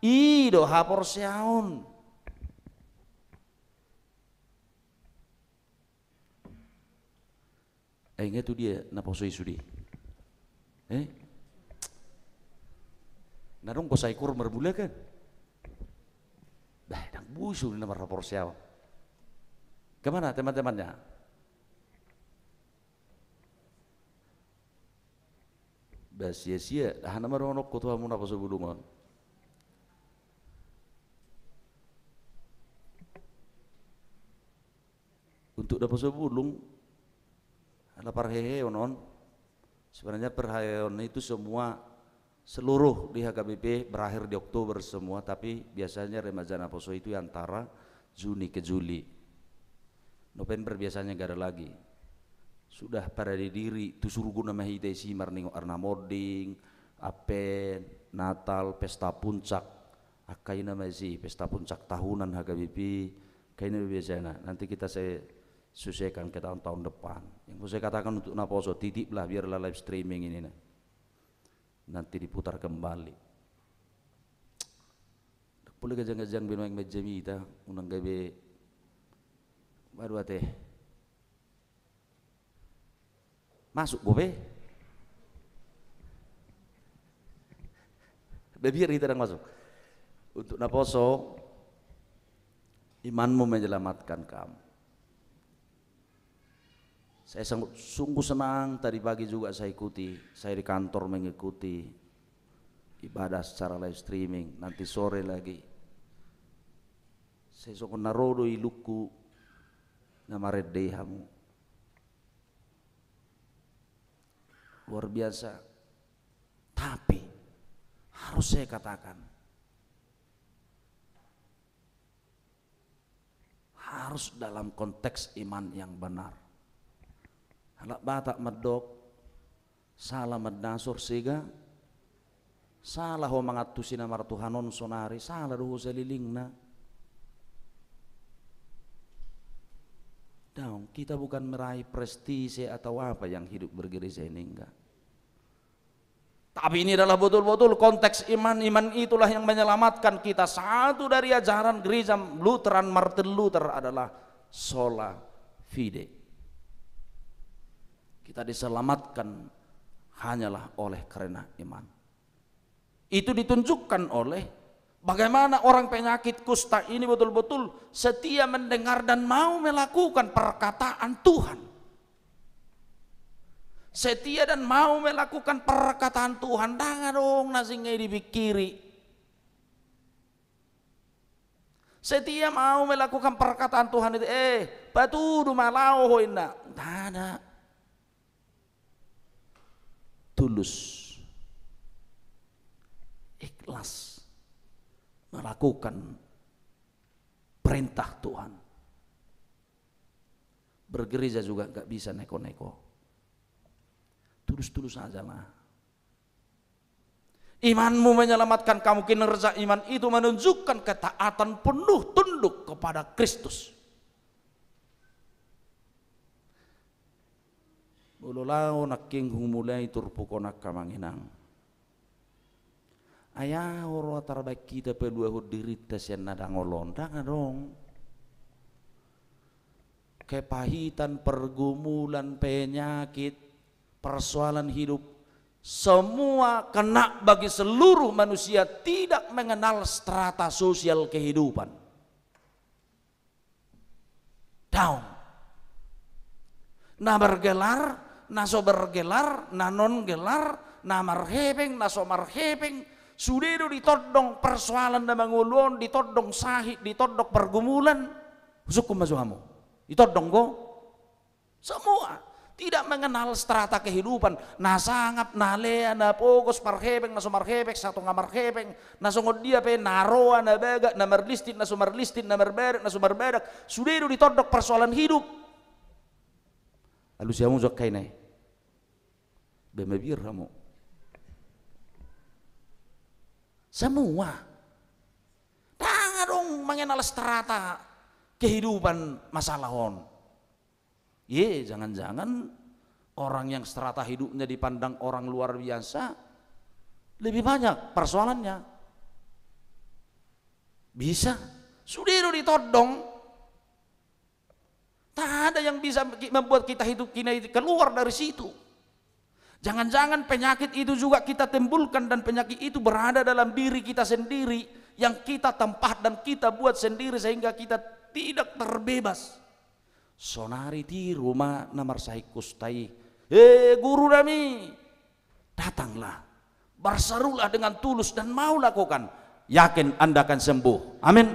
i do haporseaon. Ai nga tudia naposo i sude? Eh? Na dong ko sai kor marbulakan. Bah, ndang boi sude na marhaporseaon. Kemana teman-temannya? Bah, sia-sia, aha na marohononku tu hamu naposo bulung on? Untuk naposo bulung, ala parheheon on. Sebenarnya parheheon itu semua, seluruh di H K B P berakhir di Oktober semua, tapi biasanya remaja naposo itu antara Juni ke Juli. November biasanya nggak ada lagi. Sudah pada di diri, tu surgo nama hita isi marningot arna monding, Advent, Natal, pesta puncak. Angka i nama isi, pesta puncak tahunan H K B P, angka i nama biasana. Nanti kita saya sesuaikan ke tahun-tahun depan. Yang mau saya katakan untuk naposo, titiplah, biarlah live streaming ini, nah. Nanti diputar kembali. Boleh gajang-gajang be nuaeng maen jamita, unang gabe. Baru ate. Masuk, bobe. Be biar hita dang masuk. Untuk naposo, imanmu menyelamatkan kamu. Saya sungguh, sungguh senang, tadi pagi juga saya ikuti, saya di kantor mengikuti ibadah secara live streaming, nanti sore lagi. Saya songon na ro do ilungku na marende i hamu. Luar biasa. Tapi harus saya katakan, harus dalam konteks iman yang benar. Halak Batak mandok, sala mandasor sega, sala ho mangantusi na martuhan on sonari, sala do ho salelengna. Daong, kita bukan meraih prestise atau apa yang hidup bergereja ini, enggak. Tapi ini adalah betul-betul konteks iman. Iman itulah yang menyelamatkan kita. Satu dari ajaran gereja Lutheran, Martin Luther, adalah sola fide. Kita diselamatkan hanyalah oleh karena iman. Itu ditunjukkan oleh bagaimana orang penyakit kusta ini betul-betul setia mendengar dan mau melakukan perkataan Tuhan. Setia dan mau melakukan perkataan Tuhan, ndang adong na singkat dipikiri. Setia mau melakukan perkataan Tuhan itu, eh, patudu ma laho ho inna. Ndada. Tulus. Ikhlas. Melakukan perintah Tuhan. Bergereja juga nggak bisa neko-neko. Tulus-tulus aja lah. Imanmu menyelamatkan kamu, kinerja iman itu menunjukkan ketaatan penuh tunduk kepada Kristus. Molo laho nangkin humulai turpuk on angka amang inang. Ai aha ro tarbaen hita paluahon dirinta sian na dangol on, ndang adong. Kepahitan, pergumulan, penyakit, persoalan hidup, semua kena bagi seluruh manusia, tidak mengenal strata sosial kehidupan. Daong. Na bergelar, na so bergelar, na non gelar, na marhepeng, na so marhepeng, sude do ditondong persoalan na mangolu on, ditondong sahit, ditondong pergumulan. Husungkun ma jo hamu. Ditondong do. Semua. Tidak mengenal strata kehidupan. Na sangap, na lea, na pogos, marhepeng, na so marhepeng, satonga marhepeng, na songon dia pe, na roa, na bagak, na marlistik, na so marlistik, na marbadak, na so marbadak. Sude do ditondong persoalan hidup. Alusi hamu jo angka i. Be mabiar hamu. Semua. Ndang adong mengenal strata kehidupan masalah on. Ye, jangan-jangan orang yang strata hidupnya dipandang orang luar biasa lebih banyak persoalannya. Bisa. Sude do ditondong. Tak ada yang bisa ki-, membuat kita hidup kita itu keluar dari situ. Jangan-jangan penyakit itu juga kita timbulkan dan penyakit itu berada dalam diri kita sendiri yang kita tempat dan kita buat sendiri sehingga kita tidak terbebas. Sonari tiru ma na marsahit kusta i. Eh, guru nami, datanglah. Berserulah dengan tulus dan mau lakukan. Yakin Anda akan sembuh. Amin.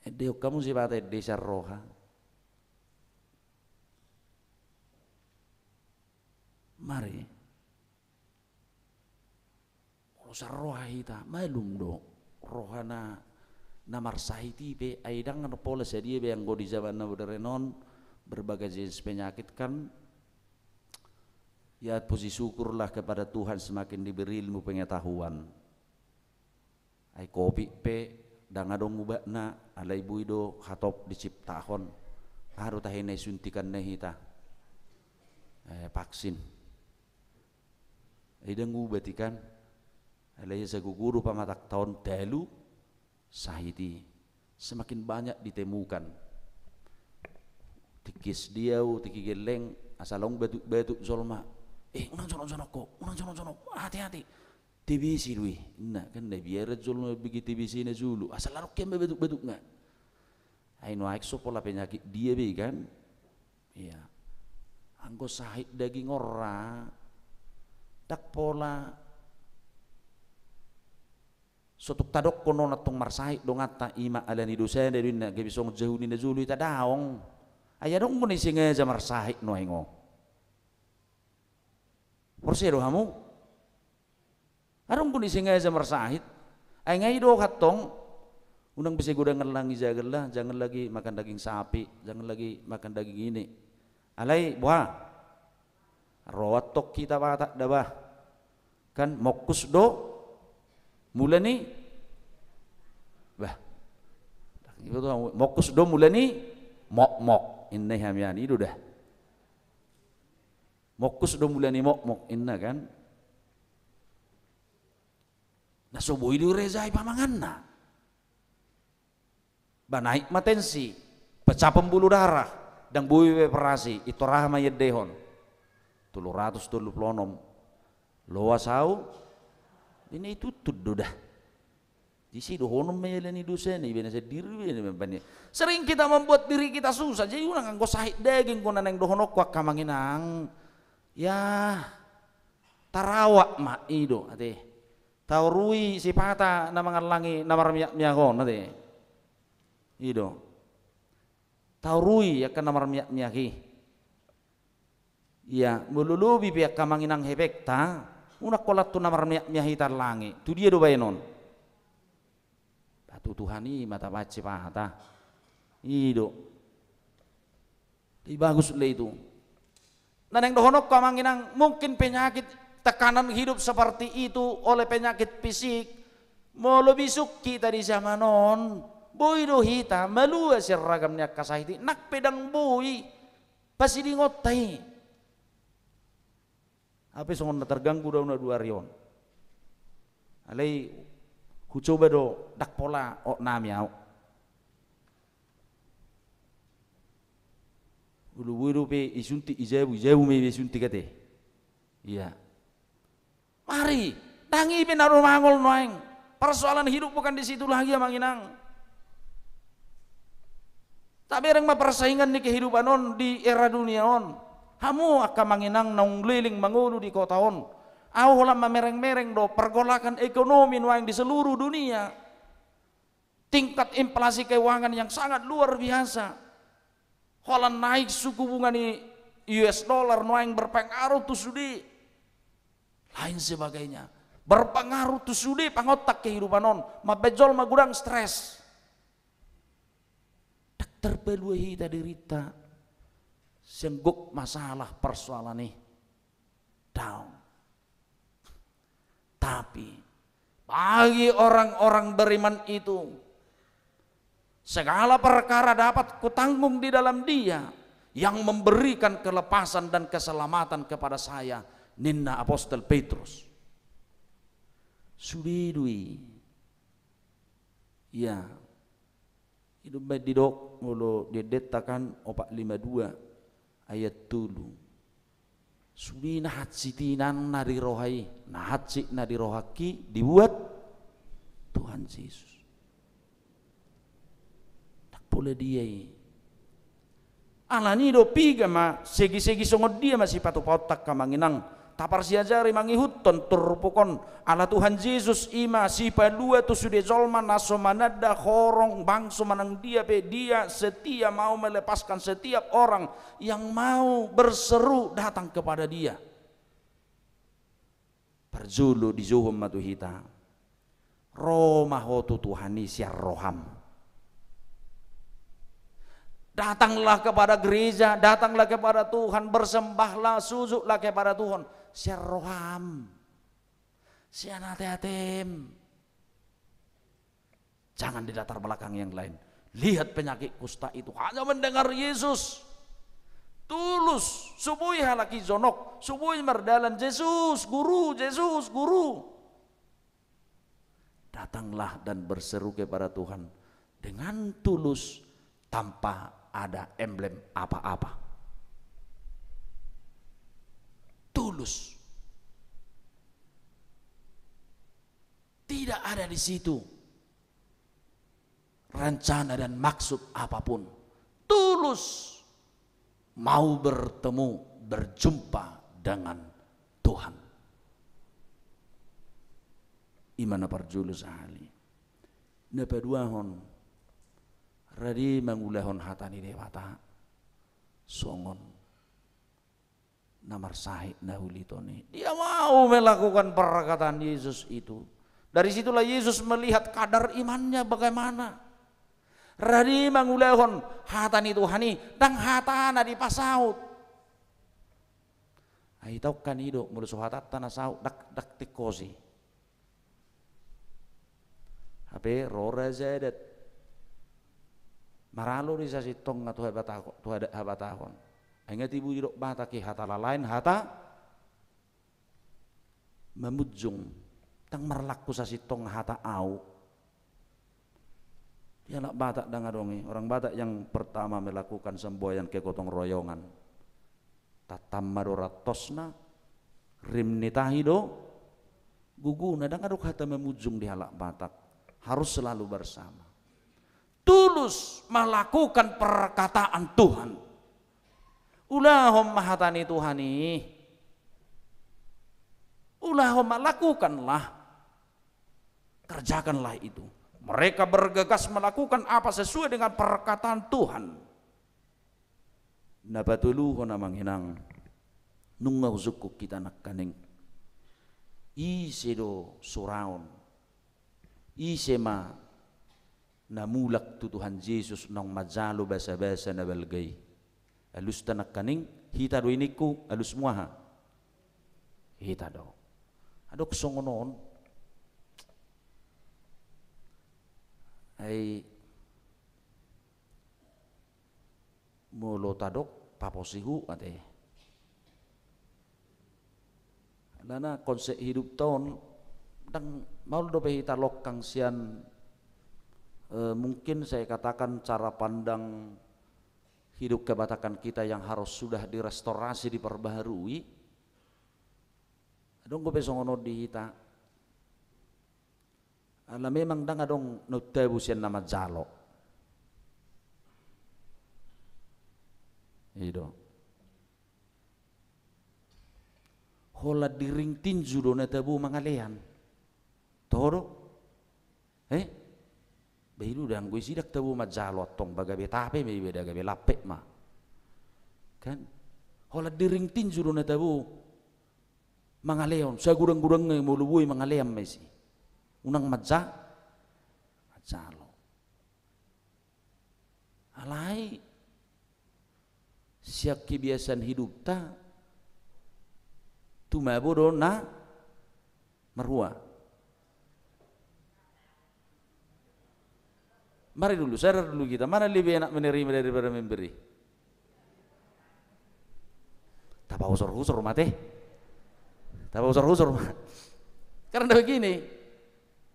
Ende hamu sipata ende sian roha. Mari. Molo sian roha hita, malum do. Roha na, na marsahit i pe, ai ndang pola sadia be anggo di zaman na modern on, berbagai jenis penyakit kan. Ya, puji syukurlah kepada Tuhan semakin diberi ilmu pengetahuan. Ai covid pe, ndang adong ubatna, alai boi do hatop diciptahon. Aha do tahe na isuntikanna hita? Eh, vaksin. Ai ndang ubat i kan. Alai sagogo do pamatangta on talu, sahit i. Semakin banyak ditemukan. Tingki S D au, tingki gelleng, asal adong batuk-batuk jolma. Eh, unang sonon-sonon ho, unang sonon-sonon ho, hati-hati. T B C do i, ninna kan, na biar jolma bege T B C na jolo. Asal adong hian ma batuk-batuk nga. Ai nuaeng so pola penyakit dia be kan. Iya. Anggo sahit daging on ra, ndang pola so tung tadokkon on antong marsahit donganta, i ma ala ni dosana do ninna, gabe songon jahu ni na jolo hita, daong. Ai adong do na disengaja marsahit nuaeng on. Porsea do hamu? Adong do na disengaja marsahit. Ai nga i do antong, unang be sai godang allang i, jaga lah, jangan lagi makan daging sapi, jangan lagi makan daging ini. Alai boha? Ro antong hita Batak da bah. Kan mongkus do mula ni, bah. Mongkus do mula ni mokmok. Ninna i hami an, i do da. Mongkus do mula ni mokmok, ninna kan. Na so boi diurejai pamanganna. Ba naik ma tensi, pecah pembuluh darah, ndang boi be operasi, pintor aha ma iendehon? Tolu ratus tolu pulu onom. Loas au, ninna, i tutu do da. Disi dohonon ma i ala ni dosana, ibana sandiri be na mambahen. Sering kita membuat diri kita susah. Jadi unang anggo sahit daging, anggo na naeng dohononku angka amang inang. Ya, tarawak ma, i do ate. Taorui sipata na mangallangi na marmiak-miak on ate. I do. Taorui angka na marmiak-miak i. Ia, molo lobi pe angka amang inang hepengta, unang holan tu na marmiak-miak i tallangi. Tu dia do baenon? Ba tu Tuhan i ma tabaen sipata. I do. Jadi bagus lah itu. Na naeng dohononku amang inang, mungkin penyakit, tekanan hidup seperti itu oleh penyakit fisik. Molo bisuk hita di zaman on, boi do hita malua sian ragam ni angka sahit i, nang pe ndang boi pasidingonta i. Au pe songon na terganggu do au na dua ari on. Alai hucoba do ndang pola ot nami au. Olo boi dope isuntik, i jabu, i jabu ma iba isuntik ate. Ia. Mari, ndang i pe na domangol nuaeng. Persoalan hidup bukan di situ lagi amang inang. Tabereng ma persaingan ni kehidupan on di era dunia on. Hamu angka amang inang naung leleng mangolu di kota on, au holan mamereng-mereng do pergolakan ekonomi nuaeng di seluruh dunia. Tingkat inflasi keuangan yang sangat luar biasa. Holan naik suku bunga ni U S dollar nuaeng berpengaruh tu sude. Lain sebagainya. Berpengaruh tu sude pangontak kehidupan on. Mambaen jolma godang stres. Ndang tarpalua hita dirinta sian gok masalah persoalan i. Daong. Tapi bagi orang-orang beriman itu, segala perkara dapat kutanggung di dalam Dia yang memberikan kelepasan dan keselamatan kepada saya, ninna apostel Petrus. Sude do i. Ia. I do umbaen didok molo di endenta kan opat lima dua ayat tolu. Sude na hansit i nang na di roha i, na hansit na di rohangki dibuat Tuhan Jesus. Ndang pola dia i. Alani do piga ma segi-segi songon dia ma sipatupaonta angka amang inang Taparsiajari mangihuthon turpuk on, ala Tuhan Jesus i ma sipalua tu sude jolma na so mananda horong bangso manang dia pe, dia setia mau melepaskan setiap orang yang mau berseru datang kepada Dia. Parjolo dijouhon ma tu hita. Ro ma ho tu Tuhan i sian roham. Datanglah kepada gereja, datanglah kepada Tuhan, bersembahlah, sujudlah kepada Tuhan. Sian roham. Sian ateatem. Jangan di latar belakang yang lain. Lihat penyakit kusta itu, hanya mendengar Yesus. Tulus, subui halak i jonok, subui mardalan, "Jesus, Guru, Jesus, Guru." Datanglah dan berseru kepada Tuhan dengan tulus, tanpa ada emblem apa-apa. Tulus. Tidak ada di situ rencana dan maksud apapun. Tulus mau bertemu, berjumpa dengan Tuhan. I ma na parjolo sahali. Na paduahon, rade mangulahon hata ni Debata songon na marsahit na huliton i. Dia mau melakukan perkataan Yesus itu. Dari situlah Yesus melihat kadar imannya bagaimana. Rade mangulahon hata ni Tuhan i, ndang hatana dipasaut. Ai taon kan i do, molo so hatanta na saut, ndang, ndang tingkos i. Hape ro raja adat. Maralo do i sasintongna tu habatahon, tu adat habatahon. Ai nga tibu didok Batak i, hata lalaen, hata mamunjung. Ndang marlangku sasintongna hata au. Di halak Batak ndang adong i. Orang Batak yang pertama melakukan semboyan kegotong royongan. Tatam ma do rantosna, rim ni tahi do guguna, ndang adong hata mamunjung di halak Batak. Harus selalu bersama. Tulus melakukan perkataan Tuhan. Ulahon ma hata ni Tuhan i. Ulahon ma, lakukanlah. Kerjakanlah itu. Mereka bergegas melakukan apa sesuai dengan perkataan Tuhan. Na patoluhon, amang inang, nunga husungkun hita nangkaning. Ise do suraon? Ise ma na mulak tu Tuhan Jesus naung manjalo basabasa na balga i? Alusta nangkaning, hita do i ningku, alusmu aha? Hita do. Adong songon on. Ai molo tadok, paposihu ate. Alana konsep hidupta on, ndang maol dope hita longkang sian, eh, mungkin saya katakan cara pandang hidup kebatakan kita yang harus sudah direstorasi, diperbaharui. Adong dope songon on di hita. Ala memang ndang adong na untabu sian na manjalo. I do. Holan di ring tinju do na tabo mangalean. Toho do? Eh? Ba i do, anggo i sidak tabo manjalo antong, ba gabe tape ma iba, da gabe lampet ma. Kan? Holan di ring tinju do na tabo mangalean, sagodang-godangna molo boi mangalean ma isi. Unang manja-, manjalo. Alai sian kebiasaan hidupta, tumabo do na marhua. Mari dulu, sadar dulu kita, mana lebih enak menerima daripada memberi? Tapausor-usor ma ate. Tapausor-usor ma. Karena begini,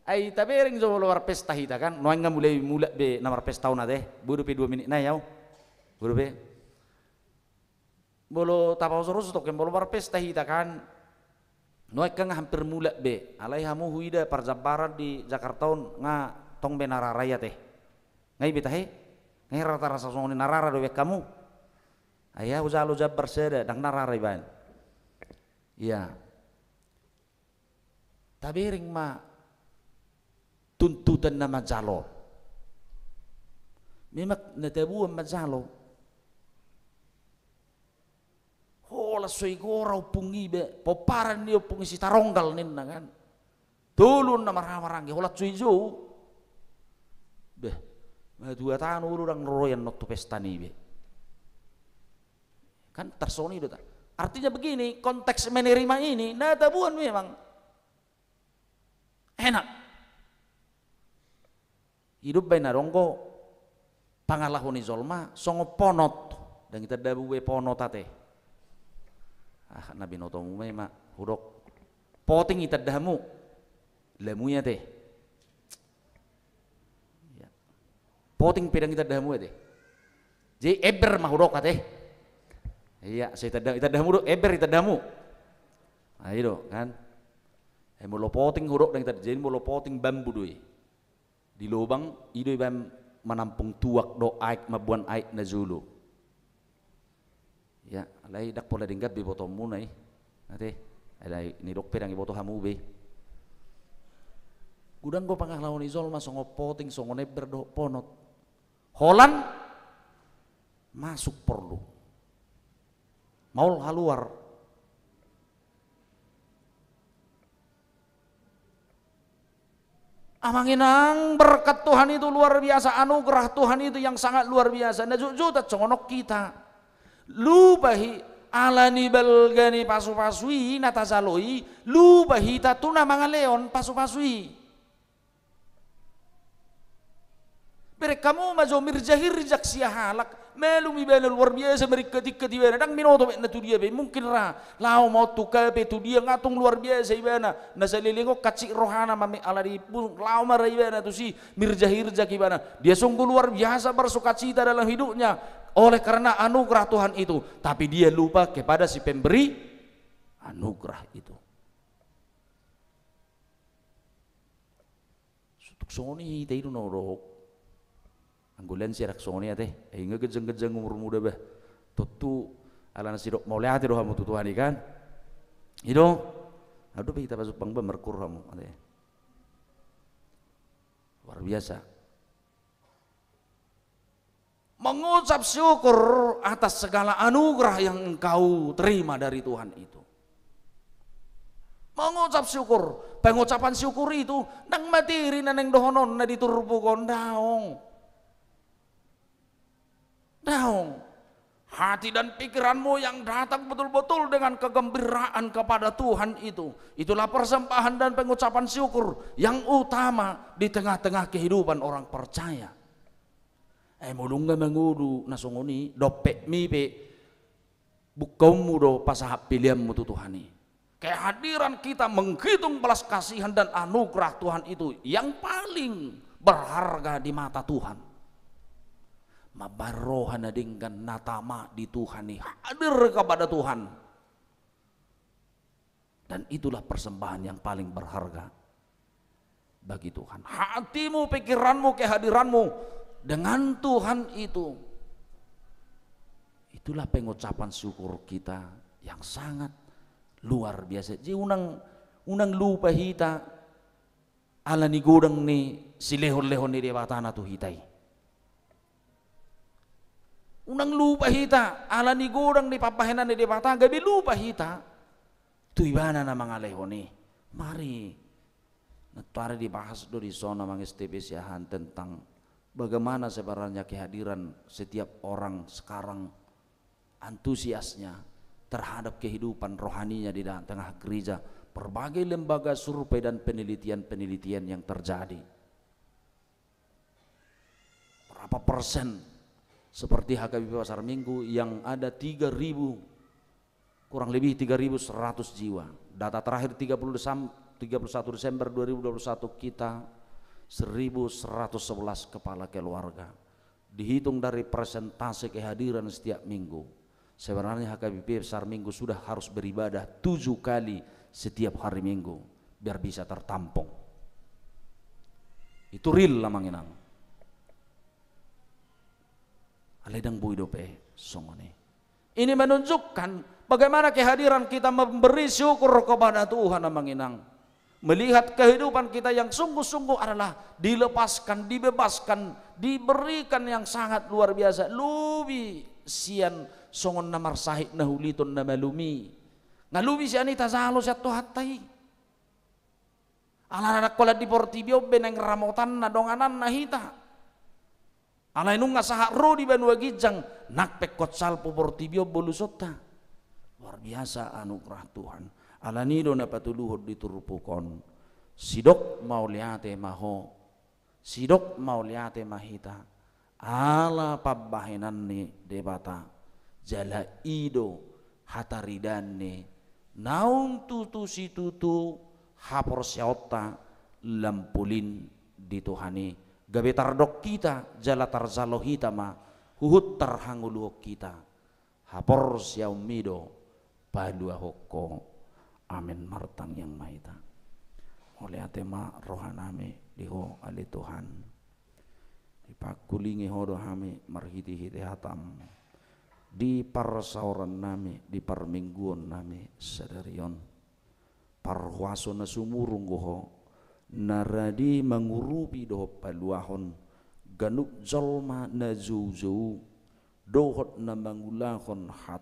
ai tabereng jo molo marpesta hita kan, nuaeng nga mulai mulak be na marpesta on ate. Boi dope dua minit nai au. Boi dope. Molo tapausor-usor tongkin, molo marpesta hita kan, nuaeng nga hampir mulak be. Alai hamu huida parjambaran di Jakarta on nga tong be na rara i ate. Nga i be tahe? Nga i rata rasa songon i na rara do be hamu. Ai hujalo jambar sada, ndang na rara ibaen. Ia. Tabereng ma tuntutan na manjalo. Memang na tabuan manjalo. Holan so igora ompung i be, pomparan ni ompung i Sitaronggal ninna kan. Tolu na marhahamaranggi, holan so ijou. Beh, matua tano do ndang ro i annon tu pesta ni be. Kan tarsongon i do ta. Artinya begini, konteks menerima ini, na tabuan memang. Enak. Hidup baen adong do pangalaho ni jolma, songon ponot. Ndang itanda hamu be ponot ate. Ah, na binotomu ma i ma, hudok. Poting itanda hamu. Lamu i ate. Ia. Poting pe ndang itanda hamu ate. Jadi ember ma hudok ate. Ia, so itanda, itanda hamu do, ember itanda hamu. Nah, i do, kan. Eh, molo poting hudok ndang itanda, jadi molo poting bambu do i. Di lobang, i do ibaen manampung tuak do aek, mamboan aek na jolo. Ia, alai ndang pola denggan be ibotomuna i. Ate, alai nidok pe ndang iboto hamu be. Godang do pangalaho ni jolma songon poting, songon ember dohot ponot. Holan masuk porlu. Maol haluar. Amang inang, berkat Tuhan itu luar biasa, anugerah Tuhan itu yang sangat luar biasa. Na jotjot songon on hita. Lupa hita ala ni balga ni pasupasu i na tajalo i, lupa hita tu na mangalehon pasupasu i. Bereng hamu ma jo mirjahirjak sian halak, malum ibana luar biasa, maringkatringkat ibana, ndang binoto be na tu dia be, mungkin ra laho ma on tu kafe tu dia, nga tung luar biasa ibana, na saleleng on hansit rohana ma, alani i laho ma ra ibana tusi, mirjahirjak ibana, dia sungguh luar biasa bersukacita dalam hidupnya, oleh karena anugerah Tuhan itu, tapi dia lupa kepada si pemberi anugerah itu. Sutuk songon i hita i do na hudok. Anggo lean siarak songon i ate, ai nga ganjang-ganjang umurmu da bah. Tontu ala na sidok mauliate do hamu tu Tuhan i kan. I do. Aduh, pe hita pajumpang bah markur hamu ate. Luar biasa. Mengucap syukur atas segala anugerah yang engkau terima dari Tuhan itu. Mengucap syukur, pengucapan syukur itu ndang materi na naeng dohononna di turpuk on, daong. Daong. Hati dan pikiranmu yang datang betul-betul dengan kegembiraan kepada Tuhan itu. Itulah persembahan dan pengucapan syukur yang utama di tengah-tengah kehidupan orang percaya. Ai molo nunga mangolu na songon i, dompetmi pe bungkaonmu do pasahat peleanmu tu Tuhan i. Kehadiran kita menghitung belas kasihan dan anugerah Tuhan itu yang paling berharga di mata Tuhan. Mambaen roha na denggan na tama di Tuhan i, hadir kepada Tuhan. Dan itulah persembahan yang paling berharga bagi Tuhan. Hatimu, pikiranmu, kehadiranmu dengan Tuhan itu, itulah pengucapan syukur kita yang sangat luar biasa. Jadi unang, unang lupa hita ala ni godang ni silehon-lehon ni Debata na tu hita i. Unang lupa hita ala ni godang ni pambahenan ni Debata, gabe lupa hita tu Ibana na mangalehon i. Mari, nantoari dibahas do dison amang S T P siahaan tentang bagaimana sebenarnya kehadiran setiap orang sekarang, antusiasnya terhadap kehidupan rohaninya di dalam tengah gereja, berbagai lembaga survei dan penelitian-penelitian yang terjadi. Berapa persen seperti H K B P Pasar Minggu yang ada tiga ribu, kurang lebih tiga ribu seratus jiwa. Data terakhir tiga puluh Desem-, tiga puluh satu Desember dua ribu dua puluh satu kita seribu seratus sebelas kepala keluarga. Dihitung dari persentase kehadiran setiap minggu, sebenarnya H K B P Pasar Minggu sudah harus beribadah tujuh kali setiap hari Minggu biar bisa tertampung. Itu real amang inang. Alai ndang boi dope songon i. Ini menunjukkan Bagaimana kehadiran kita memberi syukur kepada Tuhan, Amang Inang? Melihat kehidupan kita yang sungguh-sungguh adalah dilepaskan, dibebaskan, diberikan yang sangat luar biasa. Lobi sian songon na marsahit na huliton na malum i. Nga lobi sian i tajalo sian Tuhanta i. Ala na dang holan di portibi on be naeng ramotanna dongananna hita. Alai nunga sahat ro di banua ginjang, nang pe ingkon salpu portibi on bolusonta. Luar biasa anugerah Tuhan. Alani do na patuluhon di turpuk on. Sidok mauliate ma Ho. Sidok mauliate ma hita. Ala pambahenan ni Debata. Jala i do hataridaanna naung tutu situtu haporseaonta lam polin di Tuhan i. Gabe tardok hita jala tarjalo hita ma huhut tarhangoluhon hita. Haporseaonmi do paluahon Ho. Amen. Martangiang ma hita. Mauliate ma rohanami di Ho ale Tuhan. Dipangkulingi Ho do hami marhitehite hataM di parsaorannami, di parmingguonnami sadari on. Parhuaso na sumurung do Ho, na radi mangurupi dohot paluahon ganup jolma na joujou dohot na mangulahon hat